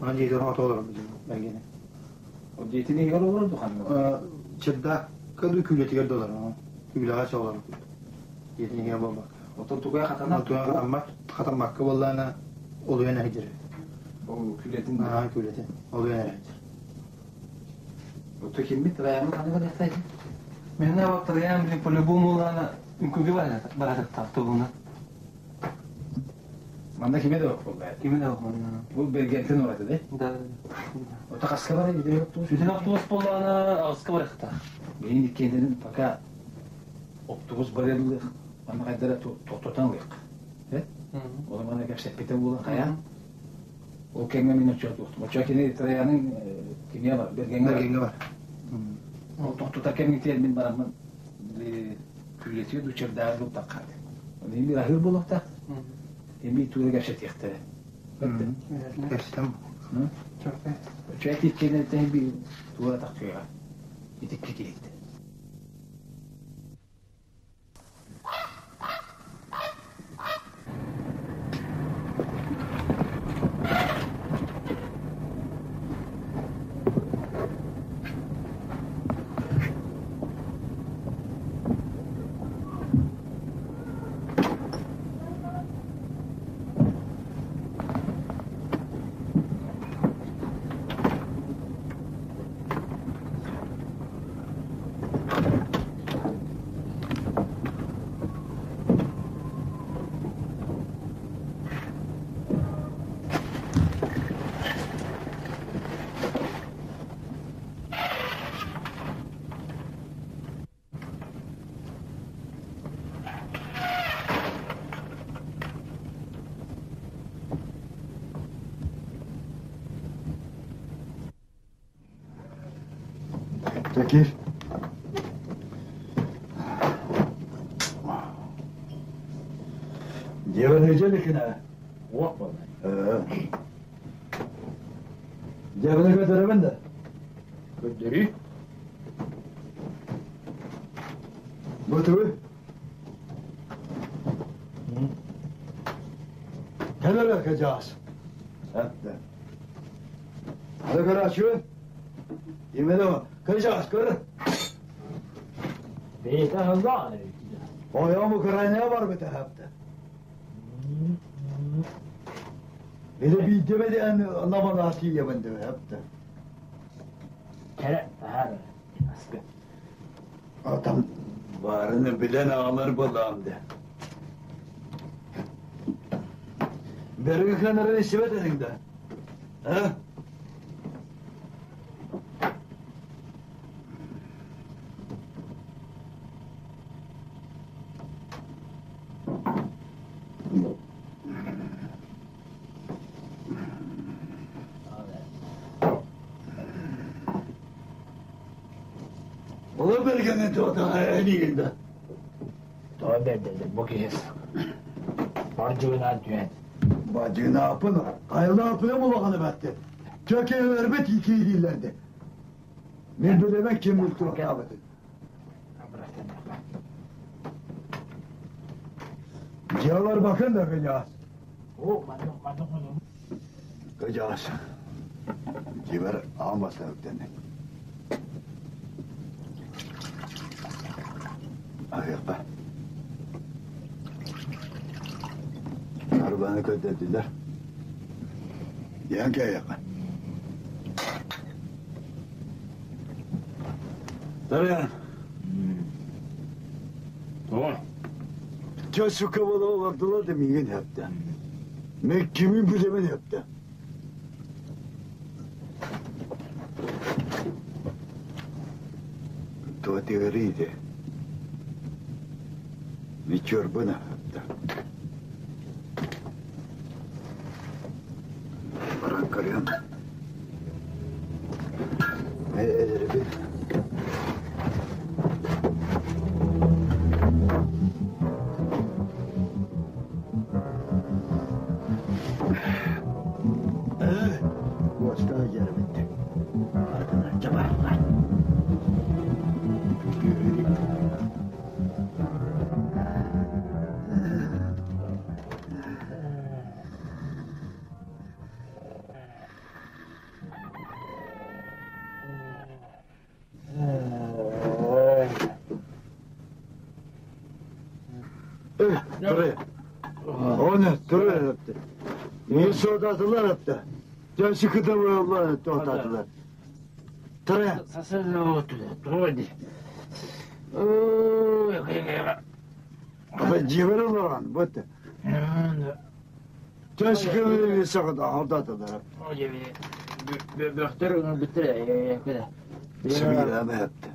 Онон дьиэтигэр оҕото олорор Бэргэнэ. Ол дьиэтин иһигэр олорор дуу ханна? Чердакка дуу күүлэтигэр да олорор. Күүлэҕэ чэ олорор Дьиэтин иһигэр буолбакка. Оттон тугай хатанар? Тугай хатаммат, хатаммакка буоллаҕына олуйан эһэдьэр. Ол күлэтин? Аа, күлэтин. Олуйан эһэдьэр. Отто киммит Троянмын ханна барыахтай? Мен вот Троян блин по-любому лана үҥкүүгэ баратыктаах туһунан. Манна кими да буолла. Кими да буолла. Бу Бергентен ураты да? Да. Ото хаска барай видео оптуус? Бүтүн оптуус буоллаҕына аҕыска барыахтаах. Билин иккиэннэрин пока оптуус барыаллыах, манна хайдара тохтотон ылыах. Ол мана кэпсэппитэ буолан хайаан. Ол кэмҥэ мин оччоотуохтум. Оччо кини Троянын кимиэ бар, Бергеҥҥэ бар. Бергеҥҥэ бар. Ол тохтотор кэмҥитигэр мин бараммын күлэтигэр дучердааҕы бултахха. Эми аһыыр буолуохтаах. Эми туора кэпсэтиэхтэрэ. Кэпсэтем. Чэ иккиэннэриттэн биир туора тахсыаҕа. Итикки киһиттэн. Чакир. Дьиэбэр ыдьа Уох буолла. Дьиэбэр көтөрөбүн да? Көрдөрүү. Бу тугу? Кэлэрэ кыдьаас. Әттэ. Аны көрөөчү. Именно кыдьаас көр. Бэйэтэ аһыллаҕын Ойом Украинага барбыта хапта. Или биирдэ диэн ламана тиийэбин деп хапта. Кэрэ таһаар аскы. Атам барыны билэн аҕалар буоллаҕым де. Бэрги кэнэрин истибэт этиҥ да? А? Ола бергени туотаҕа эниигин да? Тоҕо бэрдэллэр бу киһи бардьыгынаан түһэн. Бадьыгынааппын, хайалааппына булаҕаны бэтти. Төкейлербит икиилииллэрди. Мен билемек ким туохтаабытын. Дьиалар бакын да кыдьаас. Кыдьаас. Дьибэр аан бастан үктэннин. Аһыахха. Арбаны көрдөрдүлэр. Диэн кээйэххэ. Дарьян. Тоҕо? Чэ сука буола олордулар да миигин эптэ. Мен кимин билэбин эптэ. Туотыгырыйды. Мичурбына эптэ. Баран көрүөм. Эдэрбин. Куоста дьэрбит. Ардына дьабарла. Туры. Оны туры yaptı. Niye soğutattılar yaptı? Can sıkıda vuruyorlar soğutattılar. Туры. Ата жибер олоран, бөтте. Can sıkıda sıkıda aldattılar. Бөхтөр бүттер Bismillah yaptı.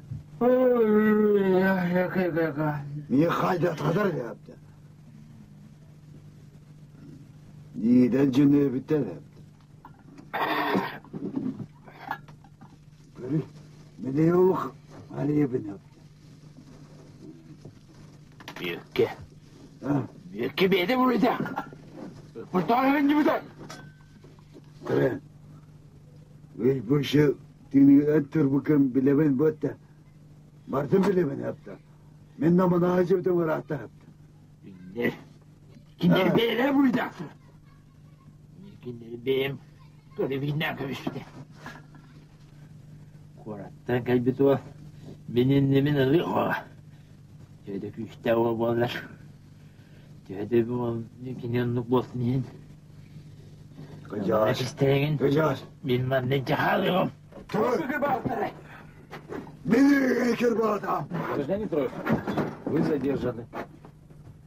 Niye kayda kadar yaptı? Yiğiden cümle biter yaptı. Böyle beni yok Ali bin yaptı. Büyükke. Büyükke bir de burada. Burada önce burada. Tren. Ve bu şey dini öttür bugün bilemen botta. Martın bilemen yaptı. Men namına hacıbdım rahatta yaptı. Ne? Kimleri beyler burada. Kimleri beyim. Görevinden kavuştu. Korаттан кэлбит уол мин иннибин ылыы оҕо. Төһө күүстээх уол буоллар. Төһө да уол кини оннук буолтун иһин. Кыдьаас. Кистээҥин. Кыдьаас. Мин манна дьаһалыгым. Мин кирбаатам. Гражданин Троев, вы задержаны.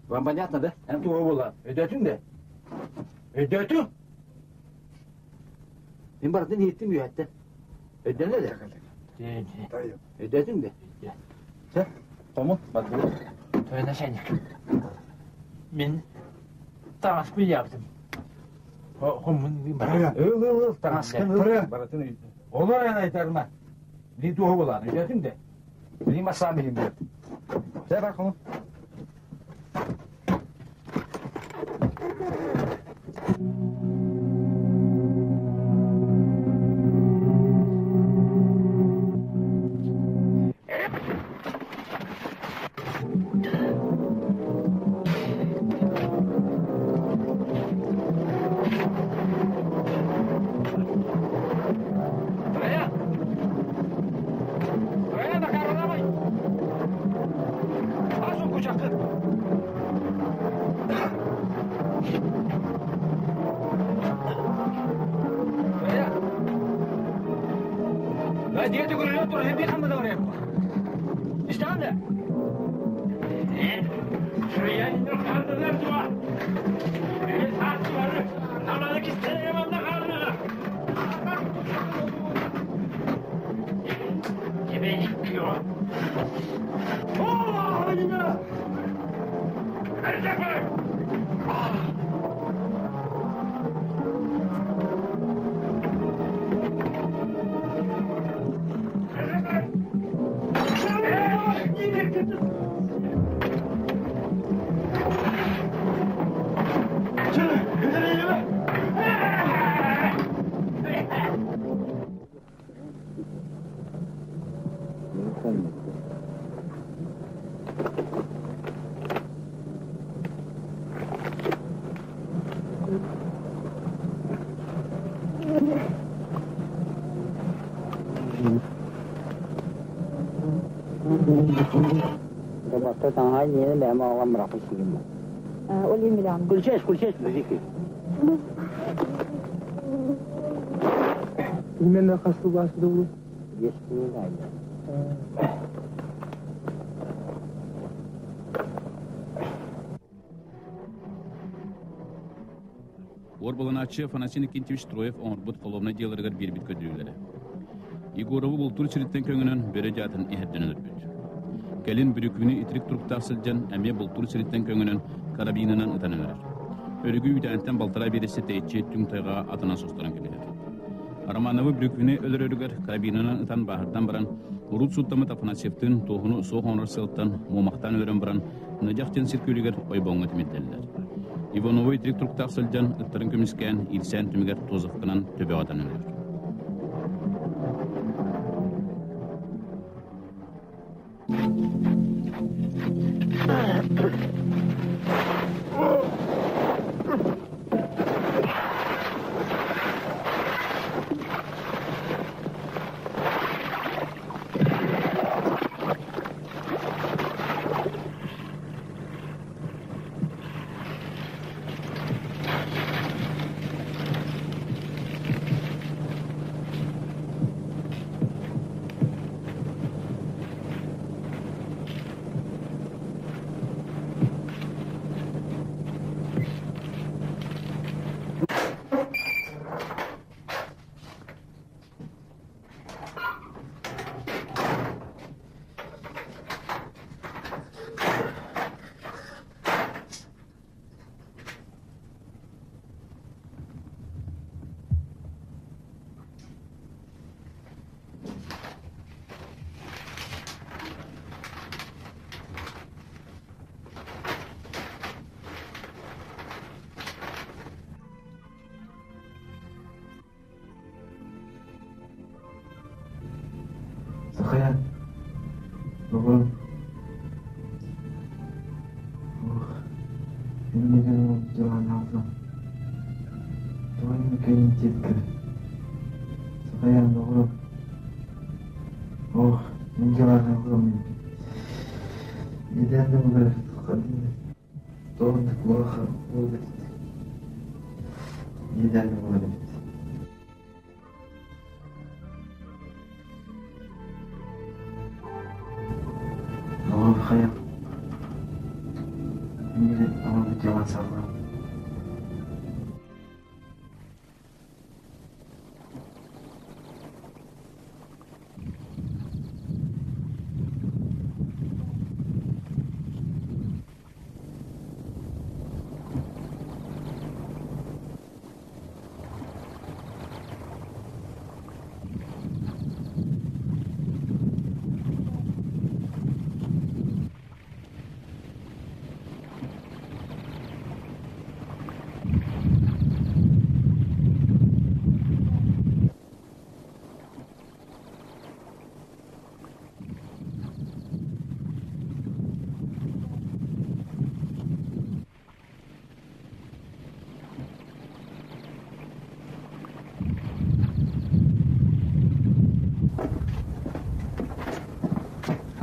Вам понятно, да? Туга була. Өдөтүң де? Өдөтүң? Мен бардын еттим үйәтті. Өдөнө де? Өдөтүң де? Сэ, Тому, батыры. Той начальник. Мин таҥаспын яптым. Хомун Ыл, ыл, ыл, таҥаскын ыл. Баратын өйдө. Олор эн айтарма. Били туоһу булаан, өйдөөтүҥ да? Били массаам иһин бир. Сэ бар хому. Именно хасту бас дулу. Уорбаланааччы Афанасий Никитич Троев оҥорбут холуобунай дьыаларыгар биэрбит көрдөрүүлэрэ. Егорову бултуур сириттэн көҥөнөн бөрө дьаатын иһэрдэн өлөрбүт. Кэлин бүрүкүүнү итирик туруктаах сылдьан эмиэ бултуур сириттэн көҥөнөн карабинынан ытан өлөрөр. Өрүгү үүтээнтэн балтараа биэрэстэ тэйиччи түҥ тайҕаҕа атынан состорон кэбиһэр. Романовы бүрүкүүнү өлөрөрүгэр карабинынан ытан бааһырдан баран, урут сууттаммыт Афанасьевтыын туоһуну суох оҥорор сыалтан муомахтаан өлөрөн баран, Ныдьах диэн сир күөлүгэр ойбоҥҥо тимирдэллэр. Иванову итирик туруктаах сылдьан, ыттарын көмүскээн, иирсээн түмүгэр Тозовканан төбөҕө ытан өлөр. Сахая, доҕорум, ох, иннигин дьылаан алсам, тоҕо инникин тиэткэр, Сахая, доҕорум, ох, мин дьылаан алгым, идээн да булар тоҕо улахан буолбут идээн да булар эбит. Доҕор хайа, миигин оҥорбут дьылаан салҕаан.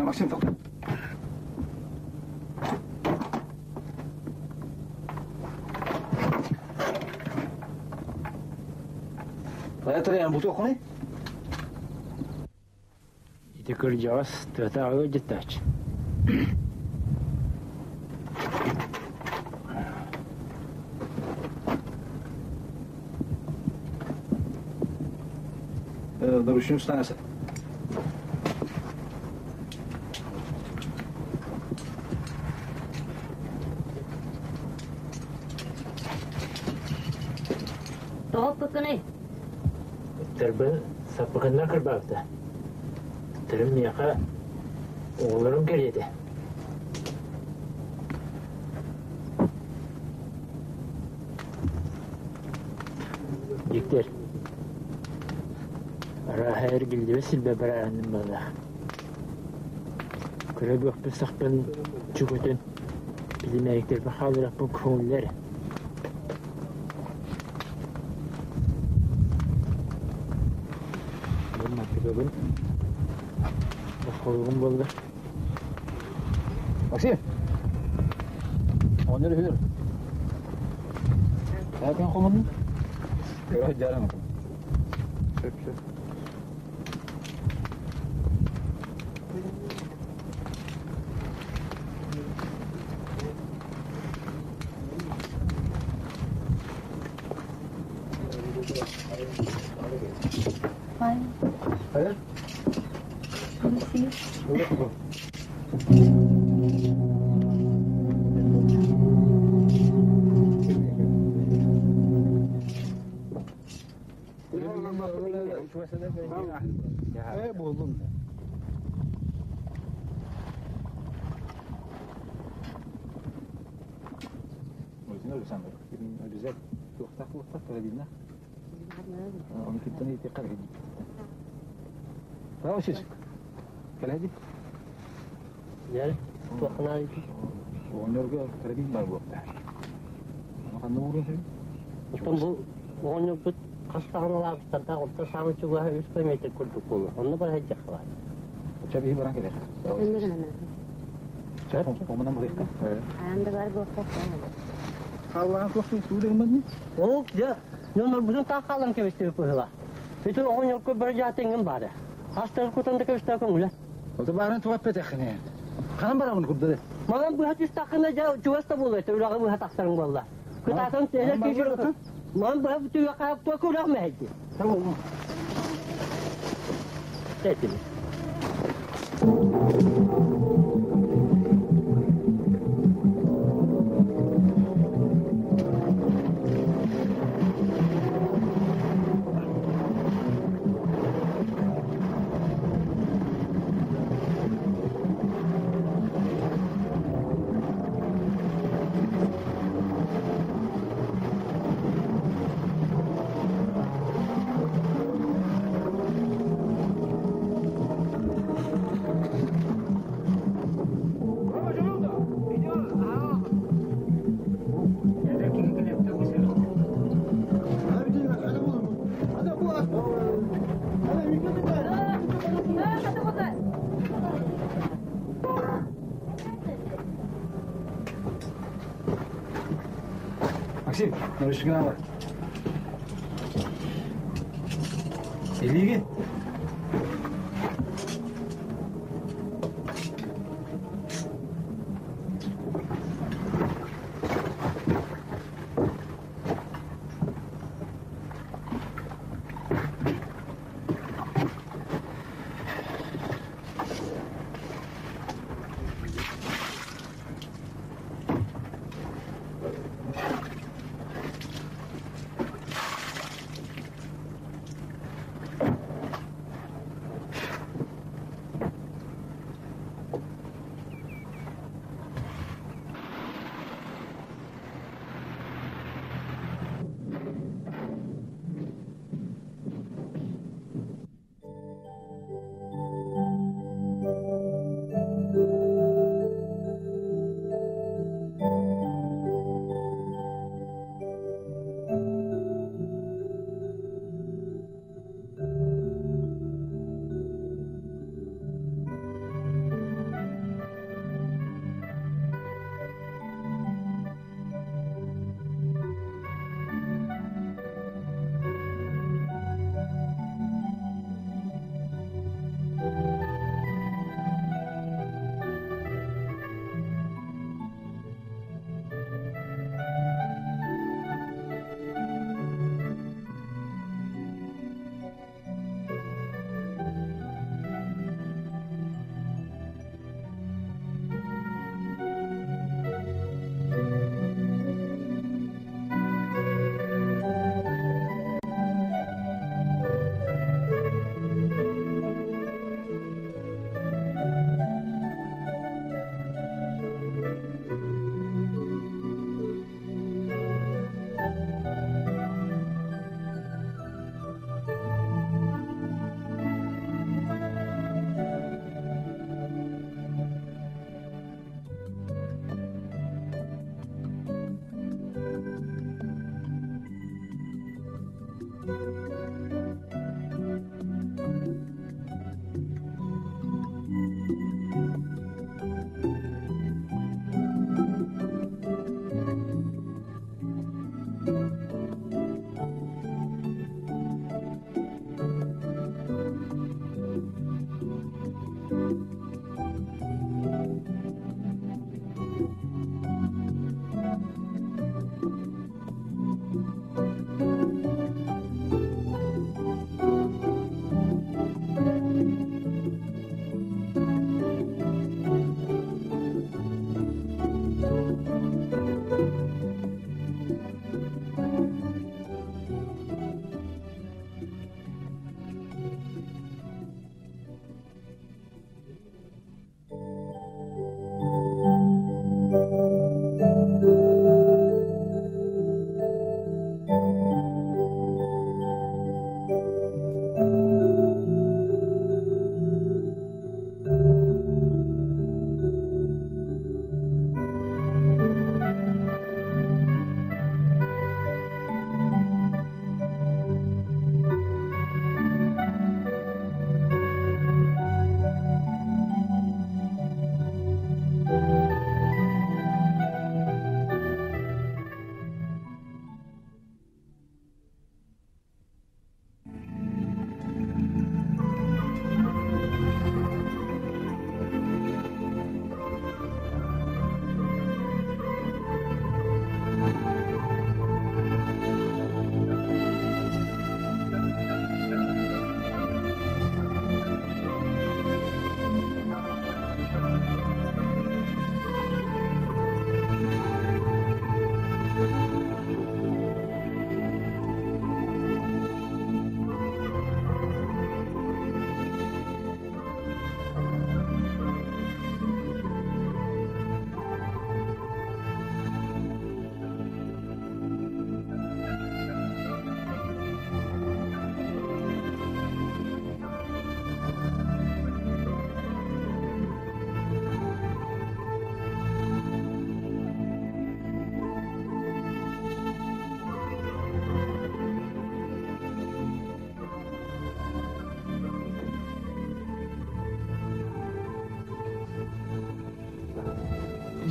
Максим, тоқта. Хайа бу туоххунай? Ити кырдьаҕас тыатааҕы ыалдьыттааччы. Нарушим станция. Тоҕо оппуккунуй? Ыттарбын саппыкыннар кырбаабыта. Ыттарым миэхэ оҕолорум кэриэтэ. Виктор, арааһа эргиллибэт сирбэ барааһыным баҕалаах. Кыра бөхпүн сахпын чугутун, билимээриктэрбин хаалларыахпын көҥүллэр. Бу мантыкабын босхолугум буолла. Максим! Оҕонньор үһүөр. Ээкэн хомунну? Көрө дьаран. Сөп, сөп. Hayır. Ee buldum. Оттон бу оҕонньорбут хас даҕаны лаабыстардаах онтон саамай чугаһа үс километр курдук буолуо. Онно бара сылдьыахха баар. Ол дьэ, дьоннорбутун таах хаалан кэбистибит быһыылаах. Ити оҕонньорго бара дьаатыҥҥын баара. Астары кутан да кэбистэ көҥүлэ. Ото баарын туаппетеххине. Ханан барамын курдары? Манан быһа түстаххына дьэ чугас да буолуо этэ, үрэҕи быһа тахсарыҥ буолла. Кытаатан эдэр киһи Манан быһа бүтүөххэ туох үрэх мэһэйди. Этим. Максим, нарушигына бар. Илиги.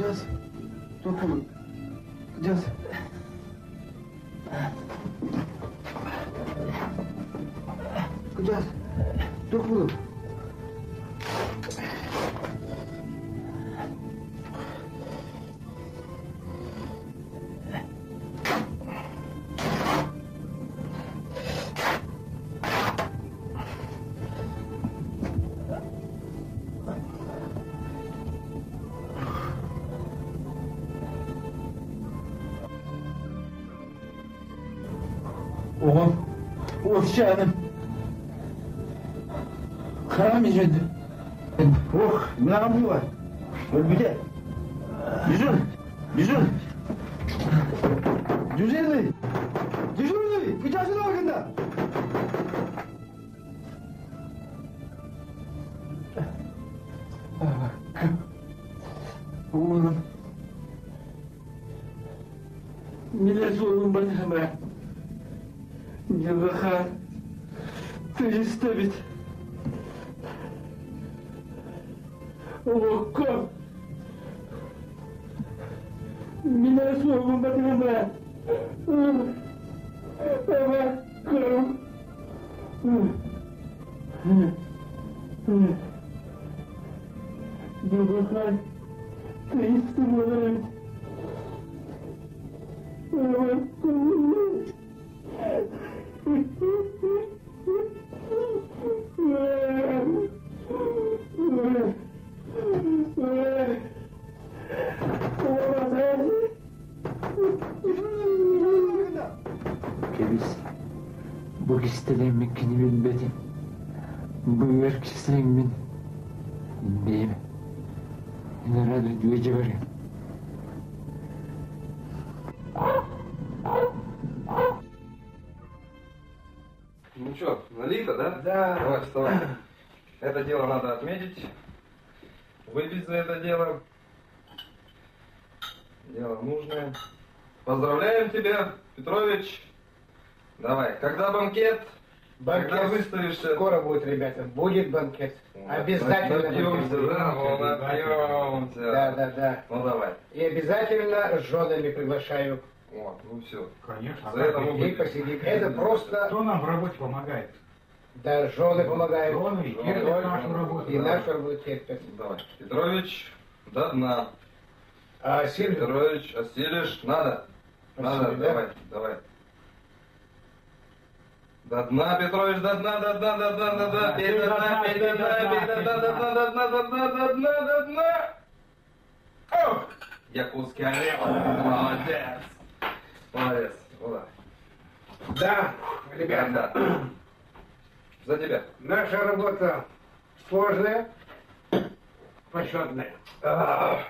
Кыдьаҕас, туох буоллуҥ? Кыдьаҕас. Кыдьаҕас, туох буоллуҥ? Оҕом, уолчааным, хараҕым иһирдэ. Ох, мин аҕам буолар. Өлбүтэ. Дежур, дежур. Дежурный! Дежурный! Кычасын органда! Oğlum. Neler sorun bana be. Ньылыха. Тыйысты бит. Оҕокком. Минэ суолум батыһыма. Эбэккэм. Ньылыха. Тыйысты буолар эбит. Эбэккэм. Кэбис, бу кистэлэҥмин кини билбэтин, быар кистэлэҥмин бэйэм ыныраа дойдуга дьэ Ну что, налито, да? Да. Давай, вставай. Это дело надо отметить. Выпить за это дело. Дело нужное. Поздравляем тебя, Петрович. Давай, когда банкет? Банкет Когда выставишься? Скоро будет, ребята, будет банкет. Обязательно. Напьемся, банкет. да? Ну, напьемся. Да, да, да. Ну, давай. И обязательно с женами приглашаю. Вот, ну все. Конечно. За это мы И выпьем. посидим. Это просто... Кто нам в работе помогает? Да, жены помогают. Жены и терпят нашу работу. И нашу работу терпят. Давай. Петрович, до дна. А осилишь? Петрович, осилишь? Надо. Надо, Осилю, да? давай, давай. До дна, Петрович, до дна, до дна, до дна, до дна, пей до дна, пей до дна, пей до дна, до дна, до дна, до дна, до дна, до дна. Ох! Якутский орел. Молодец. Молодец. Вот Да, ребята. Да. За тебя. Наша работа сложная, почетная. Ах.